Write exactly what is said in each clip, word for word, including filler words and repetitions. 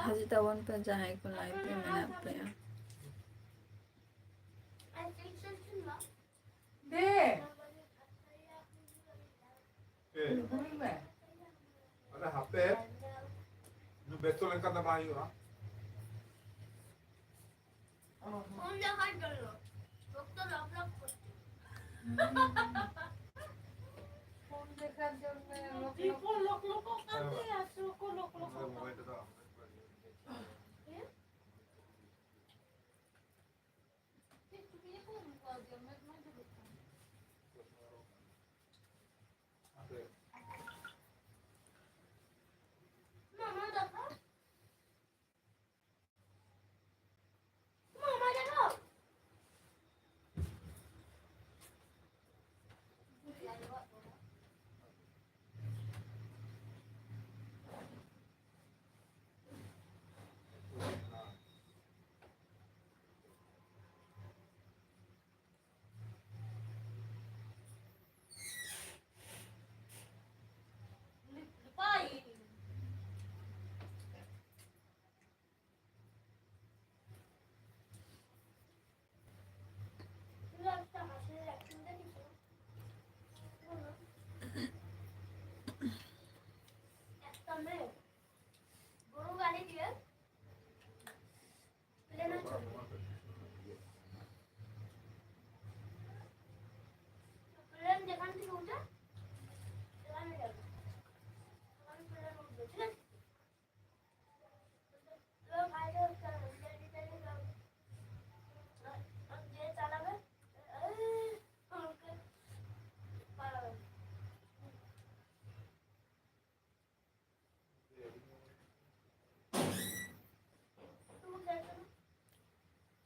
ᱦᱤᱡᱩᱜ ᱛᱟᱵᱚᱱ ᱯᱮ ᱡᱟᱦᱟᱸᱭ ᱠᱚ live ᱨᱮ ᱢᱮᱱᱟᱜ ᱯᱮᱭᱟ᱾ ᱫᱮ᱾ ᱮ᱾ ᱦᱩᱭ ᱢᱮ᱾ ᱟᱨᱮ ᱦᱟᱯᱮ᱾ ᱤᱧ ᱵᱮᱥᱛᱚ ᱞᱮᱱᱠᱷᱟᱱ ᱫᱚ ᱵᱟᱝ ᱦᱩᱭᱩᱜᱼᱟ᱾ ᱚ᱾ ᱯᱷᱳᱱ ᱫᱮᱠᱷᱟᱨ ᱡᱚᱱᱱᱚ᱾ চোখ তো লক লক করছে। হুম। ফোন দেখার জন্য লক লক। দীপও লক লক করছে, আর চোখও লক লক করছে। মোবাইলটা দাও।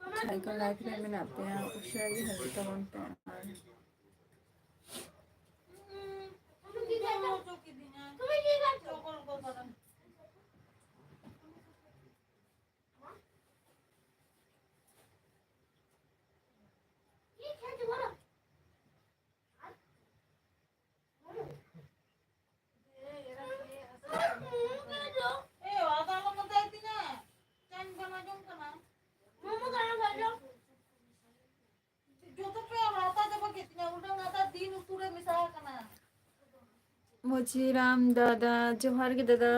ᱡᱟᱦᱟᱸᱭ ᱠᱚ live ᱨᱮ ᱢᱮᱱᱟᱜ ᱯᱮᱭᱟ, ᱩᱥᱟᱹᱨᱟ ᱜᱮ ᱦᱤᱡᱩᱜ ᱛᱟᱵᱚᱱ ᱯᱮ᱾ ᱟᱨ ᱪᱤᱨᱟᱢ ᱫᱟᱫᱟ, ᱡᱚᱦᱟᱨ ᱜᱮ ᱫᱟᱫᱟ᱾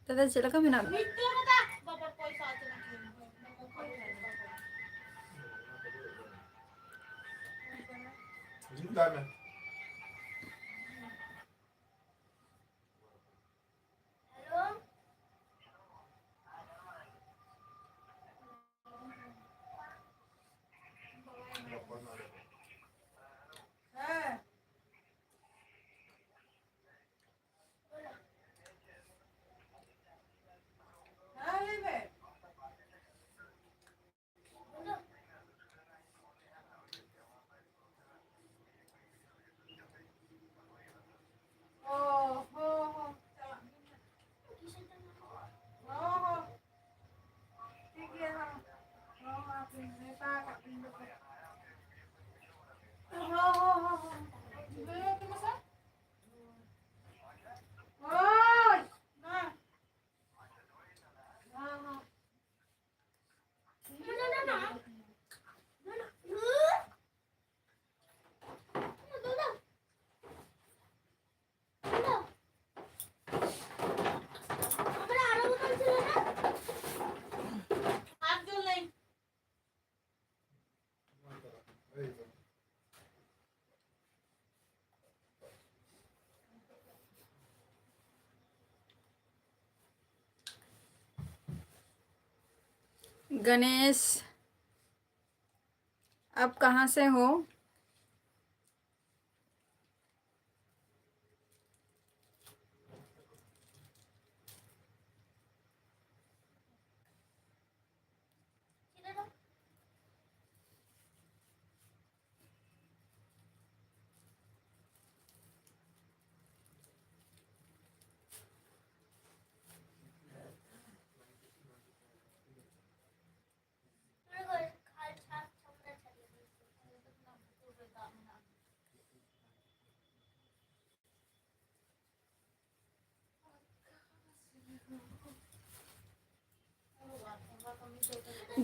ᱫᱟᱫᱟ, ᱪᱮᱫ ᱞᱮᱠᱟ ᱢᱮᱱᱟᱜ ᱢᱮᱭᱟ? ᱚ, ᱦᱚᱸ, ᱦᱚᱸ, ᱪᱟᱞᱟᱜ ᱢᱮ᱾ ᱦᱚᱸ, ᱦᱚᱸ᱾ ᱴᱷᱤᱠ ᱜᱮᱭᱟ, ᱦᱚᱸ᱾ ᱦᱚᱸ, ᱦᱚᱸ, ᱦᱟᱯᱮ, ᱢᱮᱛᱟ ᱟᱠᱟᱫ ᱠᱚᱣᱟᱧ ᱫᱚ᱾ ᱦᱚᱸ, ᱦᱚᱸ, ᱦᱚᱸ, ᱦᱚᱸ᱾ ᱦᱳᱭ, ᱢᱟ᱾ ᱦᱚᱸ, ᱦᱚᱸ᱾ गणेश, आप कहाँ से हो?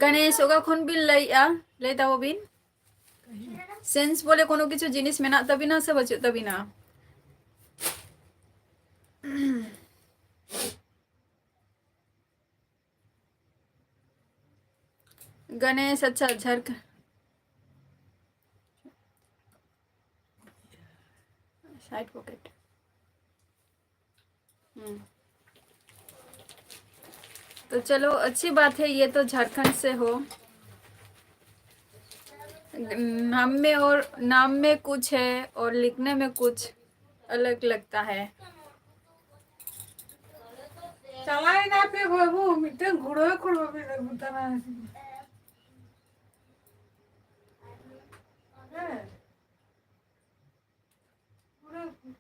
ᱜᱚᱱᱮᱥ, ᱚᱠᱟ ᱠᱷᱚᱱ ᱵᱤᱱ ᱞᱟᱹᱭᱮᱜᱼᱟ? ᱞᱟᱹᱭ ᱛᱟᱵᱚ ᱵᱤᱱ᱾ ᱥᱮᱱᱥ ᱵᱚᱞᱮ ᱠᱳᱱᱳ ᱠᱤᱪᱷᱩ ᱡᱤᱱᱤᱥ ᱢᱮᱱᱟᱜ ᱛᱟᱵᱤᱱᱟ ᱥᱮ ᱵᱟᱹᱪᱩᱜ ᱛᱟᱵᱤᱱᱟ? ᱜᱚᱱᱮᱥ, ᱟᱪᱪᱷᱟ, ᱡᱷᱟᱨᱠᱷᱚᱸᱰ, side pocket। हम्म। तो चलो, अच्छी बात है, ये तो झारखंड से हो। नाम में और, नाम में कुछ है और लिखने में कुछ अलग लगता है। ᱪᱟᱞᱟᱣᱮᱱᱟ ᱯᱮ ᱵᱟᱹᱵᱩ, ᱢᱤᱫᱴᱟᱝ ᱜᱷᱩᱲᱟᱹ ᱠᱷᱩᱲ ᱵᱟᱹᱵᱤᱱ ᱟᱹᱜᱩ ᱛᱟᱨᱟ ᱟᱠᱟᱫᱟ᱾ ᱦᱮᱸ᱾ ᱜᱷᱩᱲᱟᱹ ᱠᱷᱩᱲ᱾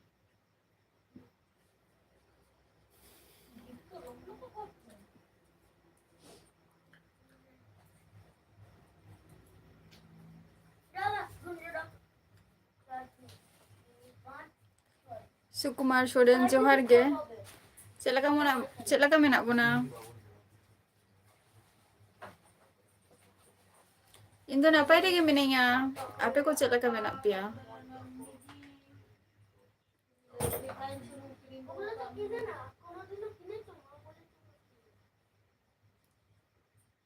ᱥᱩᱠᱩᱢᱟᱨ ᱥᱚᱨᱮᱱ, ᱡᱚᱦᱟᱨ ᱜᱮ᱾ ᱪᱮᱫ ᱞᱮᱠᱟ ᱢᱮᱱᱟᱜ, ᱪᱮᱫ ᱞᱮᱠᱟ ᱢᱮᱱᱟᱜ ᱵᱚᱱᱟ? ᱤᱧ ᱫᱚ ᱱᱟᱯᱟᱭ ᱨᱮᱜᱮ ᱢᱤᱱᱟᱹᱧᱟ᱾ ᱟᱯᱮ ᱠᱚ ᱪᱮᱫ ᱞᱮᱠᱟ ᱢᱮᱱᱟᱜ ᱯᱮᱭᱟ?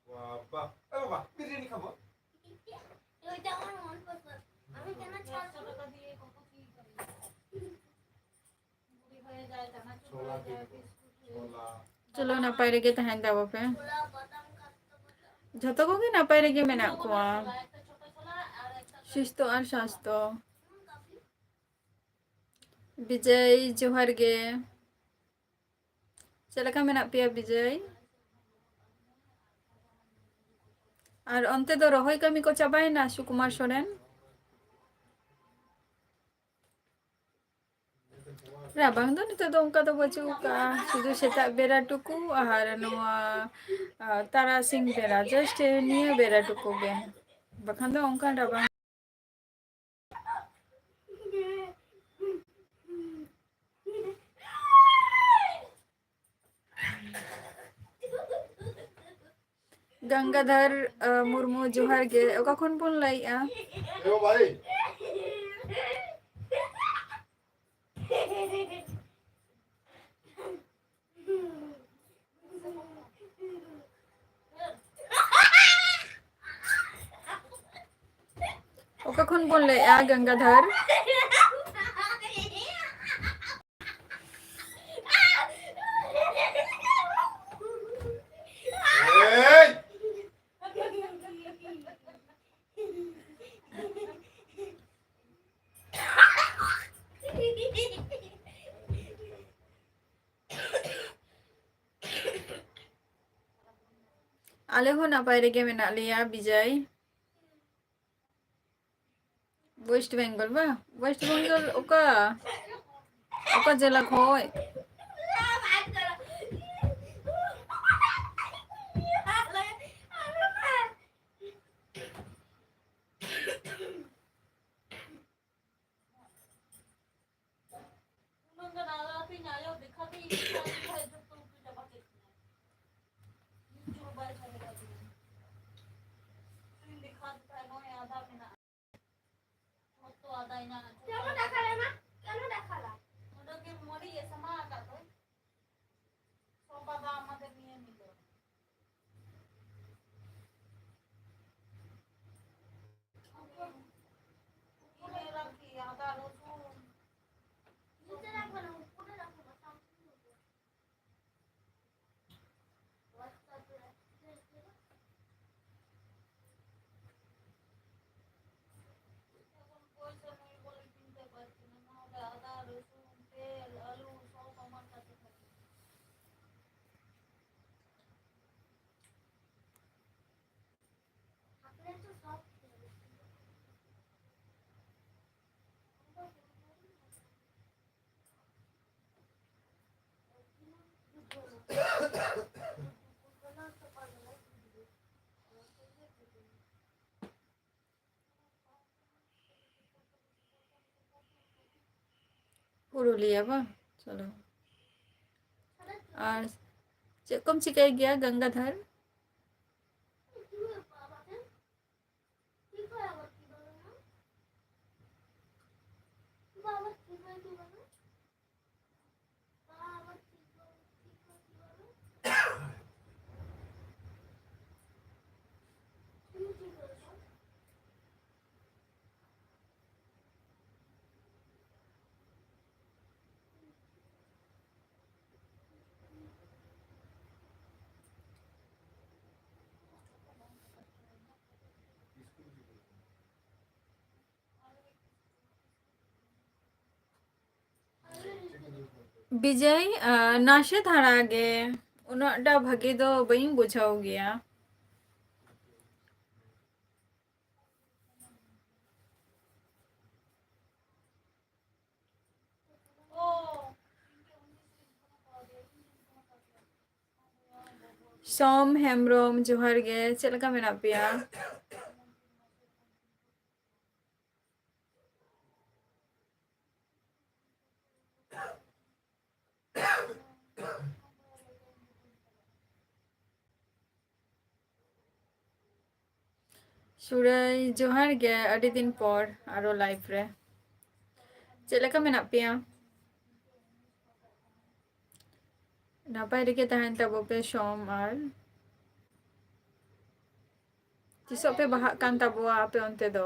বাবা, এ বাবা, বিরিয়ানি খাবো। ছোলা কিনবো, ছোলা। ᱪᱚᱞᱚ, ᱱᱟᱯᱟᱭ ᱨᱮᱜᱮ ᱛᱟᱦᱮᱱ ᱛᱟᱵᱚ ᱯᱮ᱾ ᱡᱷᱚᱛᱚ ᱠᱚᱜᱮ ᱱᱟᱯᱟᱭ ᱨᱮᱜᱮ ᱢᱮᱱᱟᱜ ᱠᱚᱣᱟ, ᱥᱩᱥᱛᱷᱚ ᱟᱨ ᱥᱟᱥᱛᱷᱚ᱾ ᱵᱤᱡᱚᱭ, ᱡᱚᱦᱟᱨ ᱜᱮ᱾ ᱪᱮᱫ ᱞᱮᱠᱟ ᱢᱮᱱᱟᱜ ᱯᱮᱭᱟ, ᱵᱤᱡᱚᱭ? ᱟᱨ ᱚᱱᱛᱮ ᱫᱚ ᱨᱚᱦᱚᱭ ᱠᱟᱹᱢᱤ ᱠᱚ ᱪᱟᱵᱟᱭᱮᱱᱟ, ᱥᱩᱠᱩᱢᱟᱨ ᱥᱚᱨᱮᱱ? ᱨᱟᱵᱟᱝ ᱫᱚ ᱱᱤᱛᱚᱜ ᱫᱚ ᱚᱱᱠᱟ ᱫᱚ ᱵᱟᱹᱪᱩᱜ ᱟᱠᱟᱜᱼᱟ, ᱥᱩᱫᱷᱩ ᱥᱮᱛᱟᱜ ᱵᱮᱲᱟ ᱴᱩᱠᱩ ᱟᱨ ᱱᱚᱣᱟ, ᱟ, ᱛᱟᱨᱟᱥᱤᱧ ᱵᱮᱲᱟ, just ᱱᱤᱭᱟᱹ ᱵᱮᱲᱟ ᱴᱩᱠᱩ ᱜᱮ, ᱵᱟᱠᱷᱟᱱ ᱫᱚ ᱚᱱᱠᱟᱱ ᱨᱟᱵᱟᱝ ᱜᱟᱝᱜᱟᱫᱷᱟᱨ, ᱟ, ᱢᱩᱨᱢᱩ, ᱡᱚᱦᱟᱨ ᱜᱮ᱾ ᱚᱠᱟ ᱠᱷᱚᱱ ᱵᱚᱱ ᱞᱟᱹᱭᱮᱜᱼᱟ? ᱚᱠᱟ ᱠᱷᱚᱱ ᱵᱚᱱ ᱞᱟᱹᱭᱮᱜᱼᱟ, ᱜᱟᱝᱜᱟᱫᱷᱟᱨ? ᱟᱞᱮ ᱦᱚᱸ ᱱᱟᱯᱟᱭ ᱨᱮᱜᱮ ᱢᱮᱱᱟᱜ ᱞᱮᱭᱟ, ᱵᱤᱡᱚᱭ᱾ West Bengal ᱵᱟ? West Bengal ᱚᱠᱟ, ᱚᱠᱟ ᱡᱮᱞᱟ ᱠᱷᱚᱡ? ᱩᱱᱟᱹᱜ ᱜᱟᱱ ᱟᱞᱟᱯᱤᱧ ᱟᱭᱳ ᱫᱮᱠᱷᱟ ᱛᱮ ᱤᱧ ᱠᱷᱟᱱ ᱫᱚ ᱡᱚᱛᱚ ᱩᱛᱩ ᱪᱟᱵᱟ ᱠᱮᱫ ᱛᱤᱧᱟ᱾ ᱤᱧ ᱡᱩ ᱵᱟᱭ ᱥᱟᱵ ᱠᱟᱫᱤᱧᱟ᱾ ᱤᱧ ᱫᱮᱠᱷᱟ ᱫᱮᱠᱷᱟ ᱱᱚᱜᱼᱚᱭ ᱟᱫᱟ ᱢᱮᱱᱟᱜᱼᱟ᱾ ᱡᱚᱛᱚ ᱟᱫᱟ ᱤᱧᱟᱹᱜ ᱪᱮᱫ ᱞᱮᱠᱟ ᱫᱟᱠᱟ ᱞᱮ ᱮᱢᱟ? ᱪᱮᱫ ᱞᱮᱠᱟ ᱫᱟᱠᱟ ᱞᱮ? ᱚᱸᱰᱮ ᱜᱮ ᱢᱟᱹᱨᱤᱪ ᱮ ᱥᱟᱢᱟ ᱟᱠᱟᱫ ᱫᱚ᱾ ᱥᱚᱵ ᱟᱫᱟ ᱟᱢᱟᱫᱮᱨ ᱱᱤᱭᱟᱹ ᱢᱤᱞᱟᱹᱣ᱾ ᱯᱩᱨᱩᱞᱤᱭᱟ ᱵᱟᱝ? ᱪᱚᱞᱚ᱾ ᱟᱨ ᱪᱮᱫ ᱠᱚᱢ ᱪᱤᱠᱟᱹᱭ ᱜᱮᱭᱟ, ᱜᱟᱝᱜᱟᱫᱷᱟᱨ? ᱵᱤᱡᱚᱭ, ᱟᱸ, ᱱᱟᱥᱮ ᱫᱷᱟᱨᱟ ᱜᱮ, ᱩᱱᱟᱹᱜ ᱴᱟ ᱵᱷᱟᱜᱮ ᱫᱚ ᱵᱟᱹᱧ ᱵᱩᱡᱷᱟᱹᱣ ᱜᱮᱭᱟ᱾ ᱥᱚᱢ ᱦᱮᱢᱵᱨᱚᱢ, ᱡᱚᱦᱟᱨ ᱜᱮ, ᱪᱮᱫ ᱞᱮᱠᱟ ᱢᱮᱱᱟᱜ ᱯᱮᱭᱟ? ᱥᱩᱨᱟᱹᱭ, ᱡᱚᱦᱟᱨ ᱜᱮ, ᱟᱹᱰᱤ ᱫᱤᱱ ᱯᱚᱨ ᱟᱨᱚ live ᱨᱮ᱾ ᱪᱮᱫ ᱞᱮᱠᱟ ᱢᱮᱱᱟᱜ ᱯᱮᱭᱟ? ᱱᱟᱯᱟᱭ ᱨᱮᱜᱮ ᱛᱟᱦᱮᱱ ᱛᱟᱵᱚ ᱯᱮ ᱥᱚᱢ᱾ ᱟᱨ ᱛᱤᱥᱚᱜ ᱯᱮ ᱵᱟᱦᱟᱜ ᱠᱟᱱ ᱛᱟᱵᱚᱣᱟ ᱟᱯᱮ ᱚᱱᱛᱮ ᱫᱚ?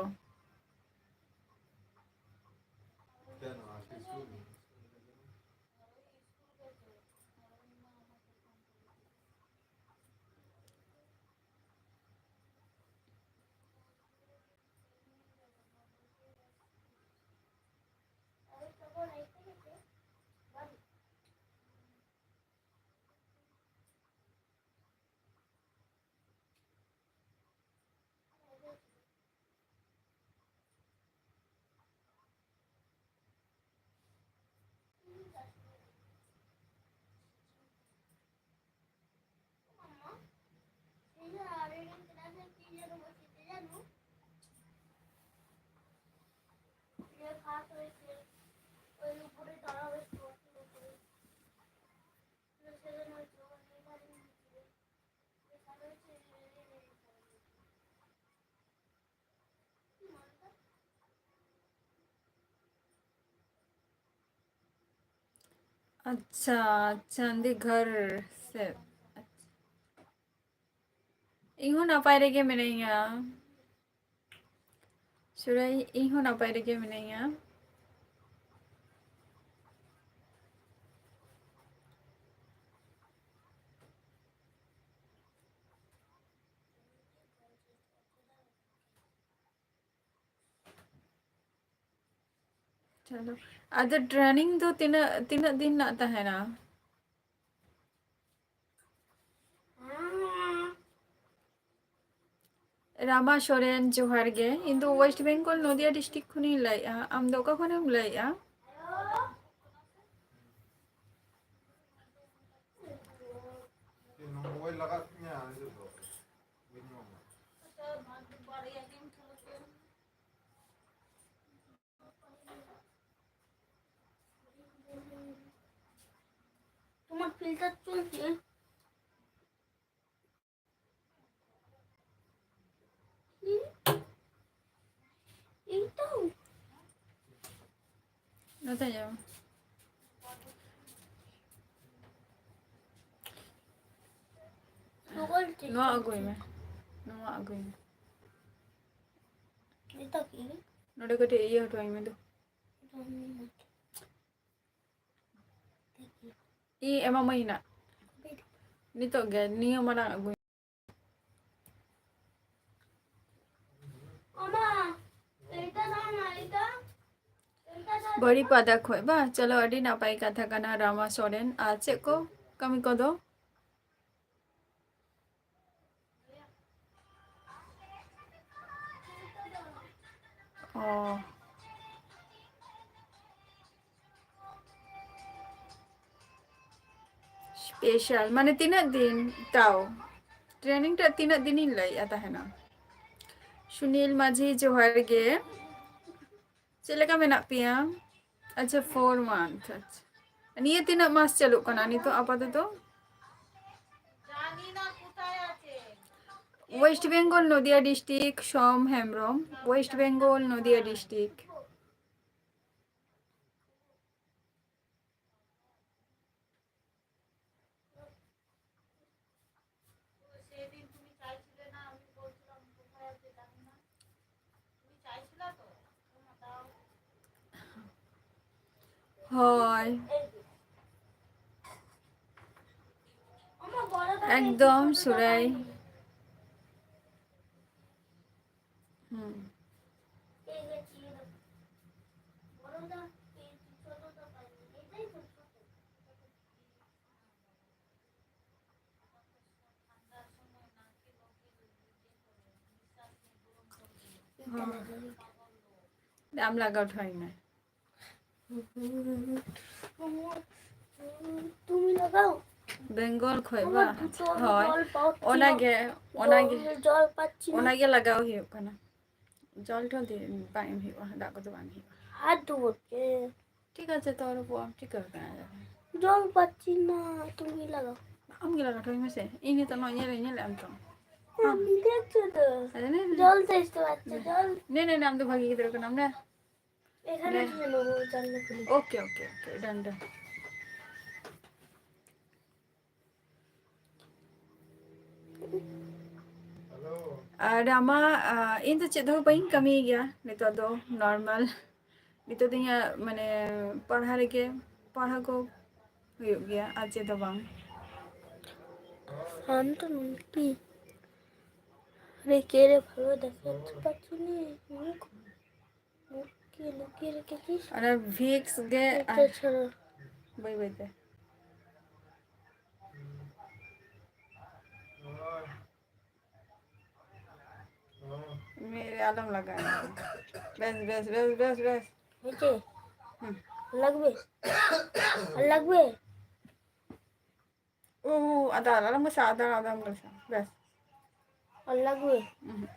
ᱟᱪᱪᱷᱟ, ᱪᱟᱱᱫᱤᱜᱷᱚᱨ ᱥᱮᱫ᱾ ᱟᱪᱪᱷᱟ᱾ ᱤᱧ ᱦᱚᱸ ᱱᱟᱯᱟᱭ ᱨᱮᱜᱮ ᱢᱤᱱᱟᱹᱧᱟ᱾ ᱥᱩᱨᱟᱹᱭ, ᱤᱧ ᱦᱚᱸ ᱱᱟᱯᱟᱭ ᱨᱮᱜᱮ ᱢᱤᱱᱟᱹᱧᱟ᱾ ᱪᱚᱞᱚ᱾ ᱟᱫᱚ training ᱫᱚ ᱛᱤᱱᱟᱹᱜ, ᱛᱤᱱᱟᱹᱜ ᱫᱤᱱ ᱨᱮᱱᱟᱜ ᱛᱟᱦᱮᱱᱟ? ᱨᱟᱢᱟ ᱥᱚᱨᱮᱱ, ᱡᱚᱦᱟᱨ ᱜᱮ᱾ ᱤᱧ ᱫᱚ West Bengal, ᱱᱚᱫᱤᱭᱟ district ᱠᱷᱚᱱᱤᱧ ᱞᱟᱹᱭᱮᱫᱼᱟ᱾ ᱟᱢ ᱫᱚ ᱚᱠᱟ ᱠᱷᱚᱱᱮᱢ ᱞᱟᱹᱭᱮᱫᱼᱟ? তোমার ফিল্টার চলছে? হুম? এই তো। ᱱᱚᱛᱮ ᱧᱮᱞ ᱢᱮ᱾ ᱱᱚᱣᱟ ᱟᱹᱜᱩᱭ ᱢᱮ᱾ ᱱᱚᱣᱟ ᱟᱹᱜᱩᱭ ᱢᱮ᱾ ᱱᱤᱛᱚᱜ ᱠᱤ? ᱱᱚᱰᱮ ᱠᱟᱹᱴᱤᱡ ᱤᱭᱟᱹ ᱦᱚᱴᱚ ᱟᱹᱧ ᱢᱮ ᱫᱩ᱾ ᱤᱧ ᱮᱢᱟᱢᱟᱹᱧ ᱱᱟᱜ᱾ ᱱᱤᱛᱚᱜ ᱜᱮ ᱱᱤᱭᱟᱹ ᱢᱟᱲᱟᱝ ᱟᱹᱜᱩᱭ᱾ ᱵᱟᱹᱨᱤᱯᱟᱫᱟ ᱠᱷᱚᱡ ᱵᱟ? ᱪᱚᱞᱚ, ᱟᱹᱰᱤ ᱱᱟᱯᱟᱭ ᱠᱟᱛᱷᱟ ᱠᱟᱱᱟ ᱨᱟᱢᱟ ᱥᱚᱨᱮᱱ᱾ ᱟᱨ ᱪᱮᱫ ᱠᱚ ᱠᱟᱹᱢᱤ ᱠᱚᱫᱚ? ᱚ᱾ Special, ᱢᱟᱱᱮ ᱛᱤᱱᱟᱹᱜ ᱫᱤᱱ ᱛᱟᱣ? Training ᱴᱟᱜ ᱛᱤᱱᱟᱹᱜ ᱫᱤᱱᱤᱧ ᱞᱟᱹᱭᱮᱫᱼᱟ ᱛᱟᱦᱮᱱᱟ? ᱥᱩᱱᱤᱞ ᱢᱟᱹᱡᱷᱤ, ᱡᱚᱦᱟᱨ ᱜᱮ᱾ ᱪᱮᱫ ᱞᱮᱠᱟ ᱢᱮᱱᱟᱜ ᱯᱮᱭᱟ? ᱟᱪᱪᱷᱟ, four month᱾ ᱟᱪᱪᱷᱟ, ᱱᱤᱭᱟᱹ ᱛᱤᱱᱟᱹᱜ ᱢᱟᱥ ᱪᱟᱹᱞᱩᱜ ᱠᱟᱱᱟ ᱱᱤᱛᱚᱜ ᱟᱯᱟᱛᱚᱛᱚ? West Bengal, ᱱᱚᱫᱤᱭᱟ district, ᱥᱚᱢ ᱦᱮᱢᱵᱨᱚᱢ, West Bengal, ᱱᱚᱫᱤᱭᱟ district᱾ ᱦᱳᱭ, ᱮᱠᱫᱚᱢ ᱥᱩᱨᱟᱭ᱾ ᱦᱩᱸ᱾ ᱟᱢ ᱞᱟᱜᱟᱣ ᱴᱷᱟᱭ ᱢᱮ᱾ তুমি লাগাও। বেঙ্গল ᱠᱷᱚᱡ ᱵᱟ? ᱦᱳᱭ, ᱚᱱᱟᱜᱮ, ᱚᱱᱟᱜᱮ, ᱡᱚᱞ ᱯᱟᱪᱷᱤ ᱚᱱᱟᱜᱮ ᱞᱟᱜᱟᱣ ᱦᱩᱭᱩᱜ ᱠᱟᱱᱟ᱾ ᱡᱚᱞ ᱴᱚᱞ ᱫᱤ ᱵᱟᱝ ᱮᱢ ᱦᱩᱭᱩᱜᱼᱟ, ᱫᱟᱜ ᱠᱚᱫᱚ ᱵᱟᱝ ᱮᱢ ᱦᱩᱭᱩᱜᱼᱟ᱾ ᱦᱟᱛ ᱫᱷᱩᱣᱳ ᱠᱮ᱾ ᱴᱷᱤᱠ ᱟᱪᱷᱮ, ᱛᱚ ᱨᱚᱯᱚᱲ ᱟᱢ ᱪᱤᱠᱟᱹ ᱠᱟᱱᱟ? ᱡᱚᱞ ᱯᱟᱪᱷᱤ ᱱᱟ, তুমি লাগাও। ᱟᱢ ᱜᱮ ᱞᱟᱜᱟᱣ ᱴᱷᱟᱭ ᱢᱮᱥᱮ, ᱤᱧ ᱱᱤᱛᱚᱜ ᱱᱚᱜᱼᱚᱭ ᱧᱮᱞ, ᱧᱮᱞᱮᱫ ᱟᱢ ᱛᱚ᱾ আমি দেখছো তো। আরে নে, নে। জল তো এসে পাচ্ছে, জল। নে, নে, নে, ᱟᱢ ᱫᱚ ᱵᱷᱟᱜᱤ ᱜᱤᱫᱽᱨᱟᱹ ᱠᱟᱱᱟᱢ, ᱱᱮ᱾ এখানে নে। ছিল, ও জল খুলে। OK, OK, OK, done, done। ᱟᱨ ᱟᱢᱟᱜ, ᱟ, ᱤᱧ ᱫᱚ ᱪᱮᱫ ᱦᱚᱸ ᱵᱟᱹᱧ ᱠᱟᱹᱢᱤᱭ ᱜᱮᱭᱟ ᱱᱤᱛᱚᱜ ᱫᱚ, normal᱾ ᱱᱤᱛᱚᱜ ᱫᱚ ᱤᱧᱟᱹᱜ, ᱢᱟᱱᱮ, ᱯᱟᱲᱦᱟᱣ ᱨᱮᱜᱮ, ᱯᱟᱲᱦᱟᱣ ᱠᱚ ᱦᱩᱭᱩᱜ ᱜᱮᱭᱟ, ᱟᱨ ᱪᱮᱫ ᱦᱚᱸ ᱵᱟᱝ᱾ ᱥᱟᱱᱛᱟᱲ ᱢᱚᱱᱛᱨᱤ ᱨᱮ ᱠᱮ ᱨᱮ ᱵᱷᱟᱞᱚ ᱫᱮᱠᱷᱟ ᱯᱟᱪᱷᱩ ᱱᱮ ᱢᱩᱠ ᱢᱩᱠ ᱠᱮ ᱞᱩᱠᱮ ᱨᱮ ᱠᱮ ᱠᱤ ᱚᱱᱟ ᱵᱷᱤᱠᱥ ᱜᱮ ᱮᱠᱴᱟ ᱟᱨ ᱪᱷᱟᱲᱟ᱾ ᱵᱟᱹᱭ ᱵᱟᱹᱭ ᱛᱮ᱾ ᱢᱮᱫ ᱨᱮ ᱟᱞᱚᱢ ᱞᱟᱜᱟᱣᱟ᱾ ᱵᱮᱥ, ᱵᱮᱥ, ᱵᱮᱥ, ᱵᱮᱥ, ᱵᱮᱥ᱾ ᱦᱮᱸᱪᱮ? ᱦᱩᱸ᱾ ᱞᱟᱜᱵᱮ? ᱞᱟᱜᱵᱮ? ᱳ, ᱟᱫᱟ, ᱟᱞᱚᱢ ᱜᱷᱟᱥᱟᱣᱟ, ᱟᱫᱟ, ᱟᱞᱚᱢ ᱜᱷᱟᱥᱟᱣᱟ᱾ ᱵᱮᱥ᱾ ᱞᱟᱜᱵᱮ? ᱩᱸᱦᱩᱸ᱾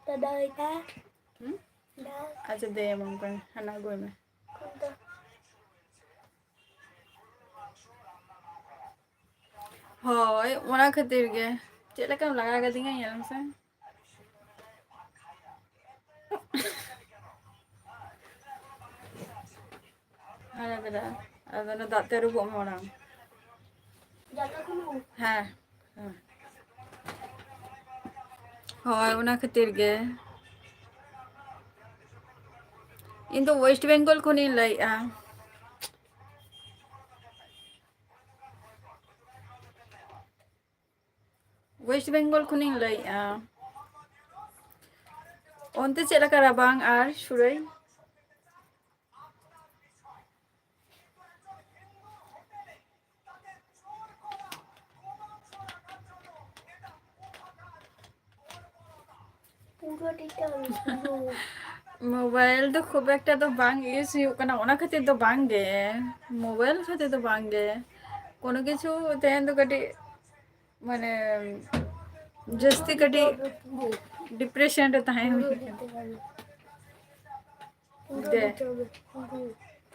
ᱫᱟᱫᱟ ᱦᱚᱭ ᱠᱟ? ᱦᱩᱸ? ᱫᱟ᱾ ᱟᱪᱪᱷᱟ, ᱫᱮ, ᱮᱢᱟᱢ ᱠᱟᱹᱱᱟᱹᱧ᱾ ᱦᱟᱱᱟ ᱟᱹᱜᱩᱭ ᱢᱮ᱾ ᱠᱷᱩᱵ ᱫᱚ᱾ ᱦᱳᱭ, ᱚᱱᱟ ᱠᱷᱟᱹᱛᱤᱨ ᱜᱮ᱾ ᱪᱮᱫ ᱞᱮᱠᱟᱢ ᱞᱟᱜᱟ ᱠᱟᱫᱤᱧᱟ ᱧᱮᱞ ᱢᱮᱥᱮ᱾ ᱟᱨ ᱫᱟᱫᱟ, ᱟᱫᱚ ᱚᱱᱟ ᱫᱟᱜ ᱛᱮ ᱟᱹᱨᱩᱵᱚᱜ ᱢᱮ ᱢᱟᱲᱟᱝ᱾ ᱦᱮᱸ, ᱦᱮᱸ᱾ ᱦᱳᱭ, ᱚᱱᱟ ᱠᱷᱟᱹᱛᱤᱨ ᱜᱮ᱾ ᱤᱧ ᱫᱚ West Bengal ᱠᱷᱚᱱᱤᱧ ᱞᱟᱹᱭᱮᱫᱼᱟ᱾ West Bengal ᱠᱷᱚᱱᱤᱧ ᱞᱟᱹᱭᱮᱫᱼᱟ᱾ ᱚᱱᱛᱮ ᱪᱮᱫ ᱞᱮᱠᱟ ᱨᱟᱵᱟᱝ ᱟᱨ ᱥᱩᱨᱟᱹᱭ? ᱢᱳᱵᱟᱭᱤᱞ ᱫᱚ ᱠᱷᱩᱵ ᱮᱠᱴᱟ ᱫᱚ ᱵᱟᱝ ᱤᱭᱩᱡᱽ ᱦᱩᱭᱩᱜ ᱠᱟᱱᱟ, ᱚᱱᱟ ᱠᱷᱟᱹᱛᱤᱨ ᱫᱚ ᱵᱟᱝ ᱜᱮ᱾ ᱢᱳᱵᱟᱭᱤᱞ ᱠᱷᱟᱹᱛᱤᱨ ᱫᱚ ᱵᱟᱝ ᱜᱮ᱾ ᱠᱳᱱᱳ ᱠᱤᱪᱷᱩ ᱛᱮᱦᱮᱧ ᱫᱚ ᱠᱟᱹᱴᱤᱡ, ᱢᱟᱱᱮ, ᱡᱟᱹᱥᱛᱤ ᱠᱟᱹᱴᱤᱡ ᱰᱤᱯᱨᱮᱥᱚᱱ ᱨᱮ ᱛᱟᱦᱮᱸ ᱦᱩᱭ ᱠᱟᱱᱟ᱾ ᱫᱮ᱾